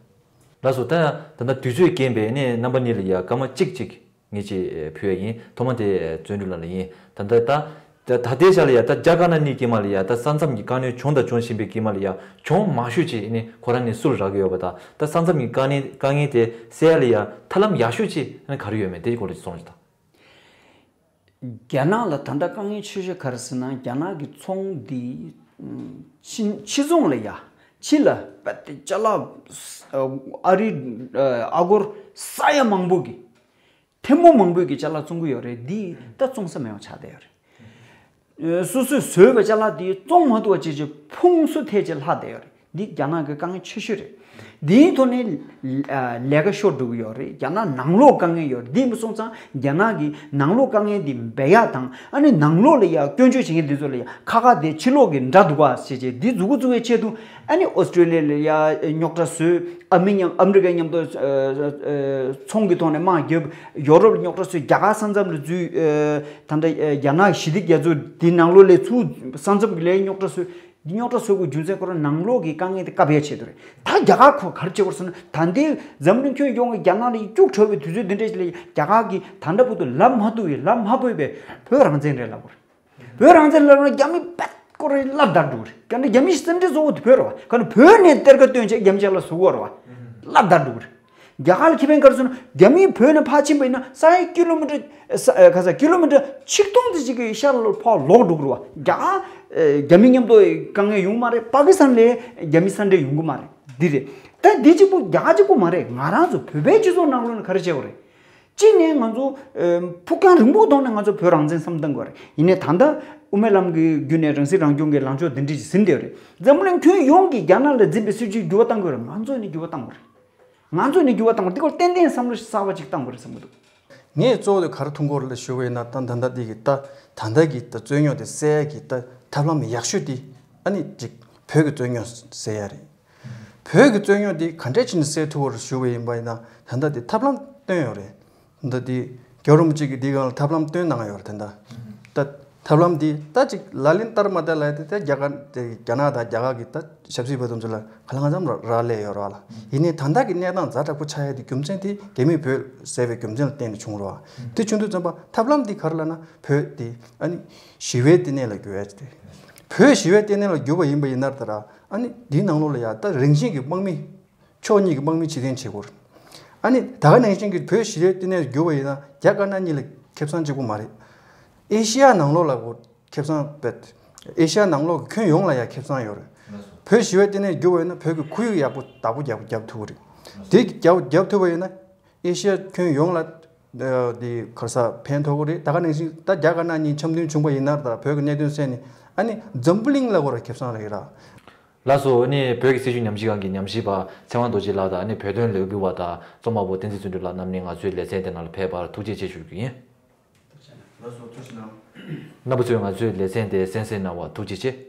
ལགས་སོ། ད་ད་ལྟ་དུས་ཚོད་རྐྱེན་པས་ནི་རྣམ་པ་གཉིས་ལ་ཡ་སྐར་མ་གཅིག་གཅིག་ངས་ཅིག་ཕུལ་ཡ་ཡིན། ཐོག་མ་དེ་བརྩོན་འགྲུས་ལགས་ལ་ཡིན། ད་ལྟ་ད་ད་ལྟའི་ཆ་ལ་ཡ་ད་རྒྱ་དཀར་ནག་གཉིས་ཀྱི་མ་ལ་ཡ་ད་ས་མཚམས་ཀྱི་དཀའ་གནད་བྱུང་དང་འབྱུང་བཞིན་པའི་ཀྱི་མ་ལ་ཡ་གྱོང་མང་ཤོས་ཅིག་ནི་ཁོ་རང་ནི་སུ་ལ་རག་གི་ཡོད་པ་དང་། ད་ས་མཚམས་ཀྱི་དཀའ་གནད་དཀའ་ངལ་དེ་སེལ་ཡ་ལ་ཡ་ཐབས་ལམ་ཡག་ཤོས་ཅིག་ནི་ག་རེ་ཡོད་མེད་དེའི་སྐོར་ལ་ཅིག་གསུངས་རོགས་གྱིས་དང་། རྒྱ་ནག་ལ་ད་ལྟ་དཀའ་ངལ་ཆེ་ཤོས་ག་རེ་ཟེར་ན། རྒྱ་ནག་གི་ཚོང་འདི་ཕྱི་ཕྱི་ཚོང་ལ་ཡ་ཕྱི་ལ་དཔེ་དེ་ཅ་ལག་ཨ་རི་ཨ་སྒོར་ས་ཡ་མང་པོ་གི་ཐེར་འབུམ་མང་པོའི་གི་ཅ་ལག་བཙོང་གི་ཡོད་རེད། འདི་ད་བཙོང་ས་མེད་པ་ཆགས་བསྡད་ཡོད་རེད། སོ་སོས་བཟོས་པའི་ཅ་ལག་དེ་བཙོང་མ་ཐུབ་པ་བྱས་བྱས་ཕུང་སུ་ཐལ་བྱས་ལྷག་བསྡད་ཡོད་རེད། འདི་རྒྱ་ནག་གི་དཀའ་ངལ་ཆེ་ཤོས་རེད། འདིའི་ཐོག་ནས་ལས་ཀ་ཤོར་འགྲོ་གི་ཡོད་རེད། རྒྱ་ནག་ནང་ལོགས་དཀའ་ངལ་ཡོད་རེད། འདི་མ་སོང་ཙང་རྒྱ་ནག་གི་ནང་ལོགས་དཀའ་ངལ་འདི་འབད་ཡག་དང་ཨ་ནི་ནང་ལོགས་ལ་ཡ་སྐྱོན་བརྗོད་བྱེད་མཁན་འདི་ཚོ་ལ་ཡ་ཁ་ཁ་དེ་ཕྱི་ལོགས་ཀྱི་འདྲ་འདུག་ག་ཟེར་བྱས་འདི་མཛུབ་གུ་བཙུགས་པའི་ཆེད་དུ་ཨ་ནི་ཨོ་སི་ཀྲོ་ལི་ཡ་ལ་ཡ་རྙོག་དྲ་བཟོས། ཨ་མི་མཉམ་ཨ་མི་རི་ཀའི་མཉམ་དུ་ཚོང་གི་ཐོག་ནས་དམག་བརྒྱབ། ཡོ་རོབ་ལ་རྙོག་དྲ་བཟོས། རྒྱ་གར་ས་མཚམས་ལ་འཛུལ། ད་ལྟ་རྒྱ་ནག་ཞི་བདེ་རྒྱ་མཚོ་འདི་ནང་ལོགས་ལ་ཚུར་ས་མཚམས་ཀྱི་ལ་རྙོག་དྲ་བཟོས། འདི་རྙོག་དྲ་བཟོ་དགོས་རྒྱུ་མཚན་ཁོ་རང་ནང་ལོགས་ཀྱི་དཀའ་ངལ་དེ་བཀག་ཡ་ཆེད་དུ་རེད། ད་རྒྱ་གར་ཁོ་ག་རེ་བྱེད་དགོས་ཟེར་ན་ད་ལྟའི་འཛམ་གླིང་ཁྱོན་ཡོངས་ཀྱི་རྒྱ་ནག་ལ་སྐྱུག་བྲོ་བའི་དུས་ཚོད་འདི་འདྲ་ཞིག་ལ་རྒྱ་གར་གྱིས་ད་ལྟ་བར་དུ་ལབ་མ་ཐུབ་པའི་ལབ་མ་ཕོད་པའི་བོད་རང་བཙན་རེད་ལབ་དགོས་རེད། བོད་རང་བཙན་ལབ་ན་རྒྱ་མི་པད་ཀོ་རེ་ལབ་བརྡར་འགྲོ་གི་རེད། རྒྱ་ནི་རྒྱ་མི་སེམས་ཁྲལ་གཙོ་བོ་དེ་བོད་རེད་བ། ག་ནི་བོད་ནས་གཏེར་ཁ་བཏོན་བྱས་རྒྱ་མི་ཅག་ལ་ཟུག་གོ་རེད་བ། ལབ་བརྡར་འགྲོ་གི་རེད། རྒྱ་གར་ལ་ཁེ་ཕན་ག་རེ་སོང་ན་རྒྱ་མིའི་བོད་ནས་ཕར་ཕྱིན་པ་ཡིན་ན་ས་ཡ་ཀི་ལོ་མི་ཊར་ས་ཨ་ག་ས་ཀི་ལོ་མི་ཊར་ཆིག་སྟོང་དེ་ཅིག་གི་ཤར་ལ་ཕར་ལོག་འགྲོ་གི་རེད་བ། རྒྱ་གར་ཨ་རྒྱ་མི་མཉམ་དུ་དཀའ་ངལ་ཡོང་གི་མ་རེད། པ་ཀི་སི་ཐན་ལ་རྒྱ་མི་ས་འདྲེན་ཡོང་གི་མ་རེད། འདི་རེད། ད་འདི་གཅིག་པོ་རྒྱ་གར་གཅིག་པོ་མ་རེད། ང་རང་ཚོ་བོད་པའི་སྤྱི་ཚོགས་ནང་ལོགས་ནས་ག་རེ་བྱས་པ་རེད། གཅིག་ནས་ང་ཚོ་ཨ་ཕུགས་རྒྱང་རིང་པོའི་ཐོག་ནས་ང་ཚོ་བོད་རང་བཙན་བསམ་བཏང་དགོས་རེད། ཡིན་ནའི་ད་ལྟ་དབུ་མའི་ལམ་གྱི་བརྒྱུད་ནས་རང་སྲིད་རང་སྐྱོང་གི་ལངས་ཕྱོགས་འདི་འདྲ་ཞིག་ཟིན་བསྡད་ཡོད་རེད། འཛམ་གླིང་ཁྱོན་ཡོངས་ཀྱིས་རྒྱ་ནག་ལ་འཛིན་པའི་སྲིད་བྱུས་འགྱུར་བ་གཏང་དགོས་རེད། ང་ཚོ་ནས་འགྱུར་བ་གཏང་དགོས་རེད། ང་ཚོ་ནས་འགྱུར་བ་གཏང་དགོས་རེད། འདི་སྐོར་ཏན་ཏན་བསམ་བློ་གསར་པ་ཅིག་གཏང་དགོས་རེད་བསམ་གྱི་འདུག་ངས་གཙོ་བོ་དེ་ག་རེ་མཐོང་གི་ཡོད་རེད་ལབ་ཞུ་བ་ཡིན་ན། ད་ད་ལྟ་འདི་གི་ད་ད་ལྟ་གི་ད་རྩོད་རྙོག་དེ་སེལ་ཡ་གི་ད་ཐབས་ལམ་ཡག་ཤོས་དེ་ཨ་ནི་ཅིག་བོད་ཀྱི་རྩོད་རྙོག་སེལ་ཡ་རེད། བོད་ཀྱི་རྩོད་རྙོག་འདི་ག་འདྲས་བྱས་ནས་སེལ་ཐུབ་པ་རེད་ཞུ་བ་ཡིན་པ་ཡིན་ན། ད་ལྟ་འདི་ཐབས་ལམ་བཏོན་ཡོད་རེད། ད་འདི་རྒྱལ་བ་རིན་པོ་ཆེ་གིས་འདི་སྒང་ལ་ཐབས་ལམ་བཏོན་གནང་ཡོད་རེད། ད་ད་ཐབས་ལམ་འདི་ད་ཅིག་ལག་ལེན་བསྟར་མ་བསྟར་ལབ་ཡ་དེ་ད་རྒྱ་གར་དེ་རྒྱ་ནག་དང་རྒྱ་གར་གྱི་ད་ཞབས་སྲིད་པ་དེ་ཚོ་ལ་གང་ལ་གང་འཚམ་རག་ལས་ཡོད་རེད་བ་ལ། ཡིན་ནའི་ད་ལྟ་གི་གནས་སྟངས་ཛ་དྲག་པོ་ཆགས་ཡ་དེ་རྒྱུ་མཚན་དེ་རྒྱ་མིས་བོད་བསད་པའི་རྒྱུ་མཚན་ལ་བརྟེན་ནས་བྱུང་རེད་བ། དེ་བྱུང་དུས་ཙམ་པ་ཐབས་ལམ་འདི་ག་རེ་ལབ་ན་བོད་དེ་ཨ་ནི་ཞི་བའི་ལྟེ་གནས་ལ་བསྒྱུར་ཡ་དེ། བོད་ཞི་བའི་ལྟེ་གནས་ལ་བསྒྱུར་བ་ཡིན་པ་ཡིན་ན་ད་ར། ཨ་ནི་འདིའི་ནང་ལོགས་ལ་ཡ་ད་རང་བཞིན་གྱི་དམག་མི་ཕྱོགས་གཉིས་ཀྱི་དམག་མི་ཕྱིར་འཐེན་བྱེད་དགོས་རེད། ཨ་ནི་ད་ག་ནང་བཞིན་གྱི་བོད་ཞི་བའི་ལྟེ་གནས་བསྒྱུར་བ་ཡིན་ན་རྒྱ་དཀར་ནག་གཉིས་ལ་ཁེ་བཟང་གཅིག་པོ་མ་རེད། ཨེ་ཤི་ཡ་ནང་ལོགས་ལ་གོ་ཁེ་བཟང་བེད། ཨེ་ཤི་ཡ་ནང་ལོགས་ཀྱི་ཁྱོན་ཡོངས་ལ་ཡ་ཁེ་བཟང་ཡོད་རེད། བོད་ཞི་བའི་ལྟེ་གནས་བསྒྱུར་བ་ཡིན་ན་བོད་ཀྱི་ཁོར་ཡུག་ཡག་པོ་བདག་པོ་རྒྱབ་རྒྱབ་ཐུབ་ཀྱི་རེད། དེ་རྒྱབ་རྒྱབ་ཐུབ་པ་ཡིན་ན་ཨེ་ཤི་ཡ་ཁྱོན་ཡོངས་ལ་འདི་ག་རེ་ཟ་ཕན་ཐོགས་ཀྱི་རེད། ད་ག་ནང་བཞིན་ད་རྒྱ་དཀར་ནག་གཉིས་འཆམ་མཐུན་བྱུང་བ་ཡིན་ན་ད་བོད་ཀྱི་གནད་དོན་སེལ་ནས་ཨ་ནི་འཛམ་བུ་གླིང་ལ་གོ་ར་ཁེ་བཟང་རེད་ར། ལགས་སོ། ཨ་ནི་བོད་ཀྱི་སྲིད་བྱུས་ཉམས་ཞིབ་ཁང་གི་ཉམས་ཞིབ་པ་ཚེ་དབང་རྡོ་རྗེ་ལགས་དང་ཨ་ནི་བོད་དོན་ལས་འགུལ་བ་དང་རྩོམ་པ་པོ་བསྟན་འཛིན་བརྩོན་འགྲུས་ལགས་རྣམ་གཉིས་ང་ཚོའི་ལེ་ཚན་དེ་ནང་ལ་ཕེབས་པར་ཐུགས་རྗེ་ཆེ་ཞུ་རྒྱུ་ཡིན། ལགས་སོ། ཐུགས་རྗེ་གནང་། རྣམ་པ་ཚོས་ང་ཚོའི་ལེ་ཚན་དེ་གསན་གཟིགས་གནང་བར་ཐུགས་རྗེ་ཆེ།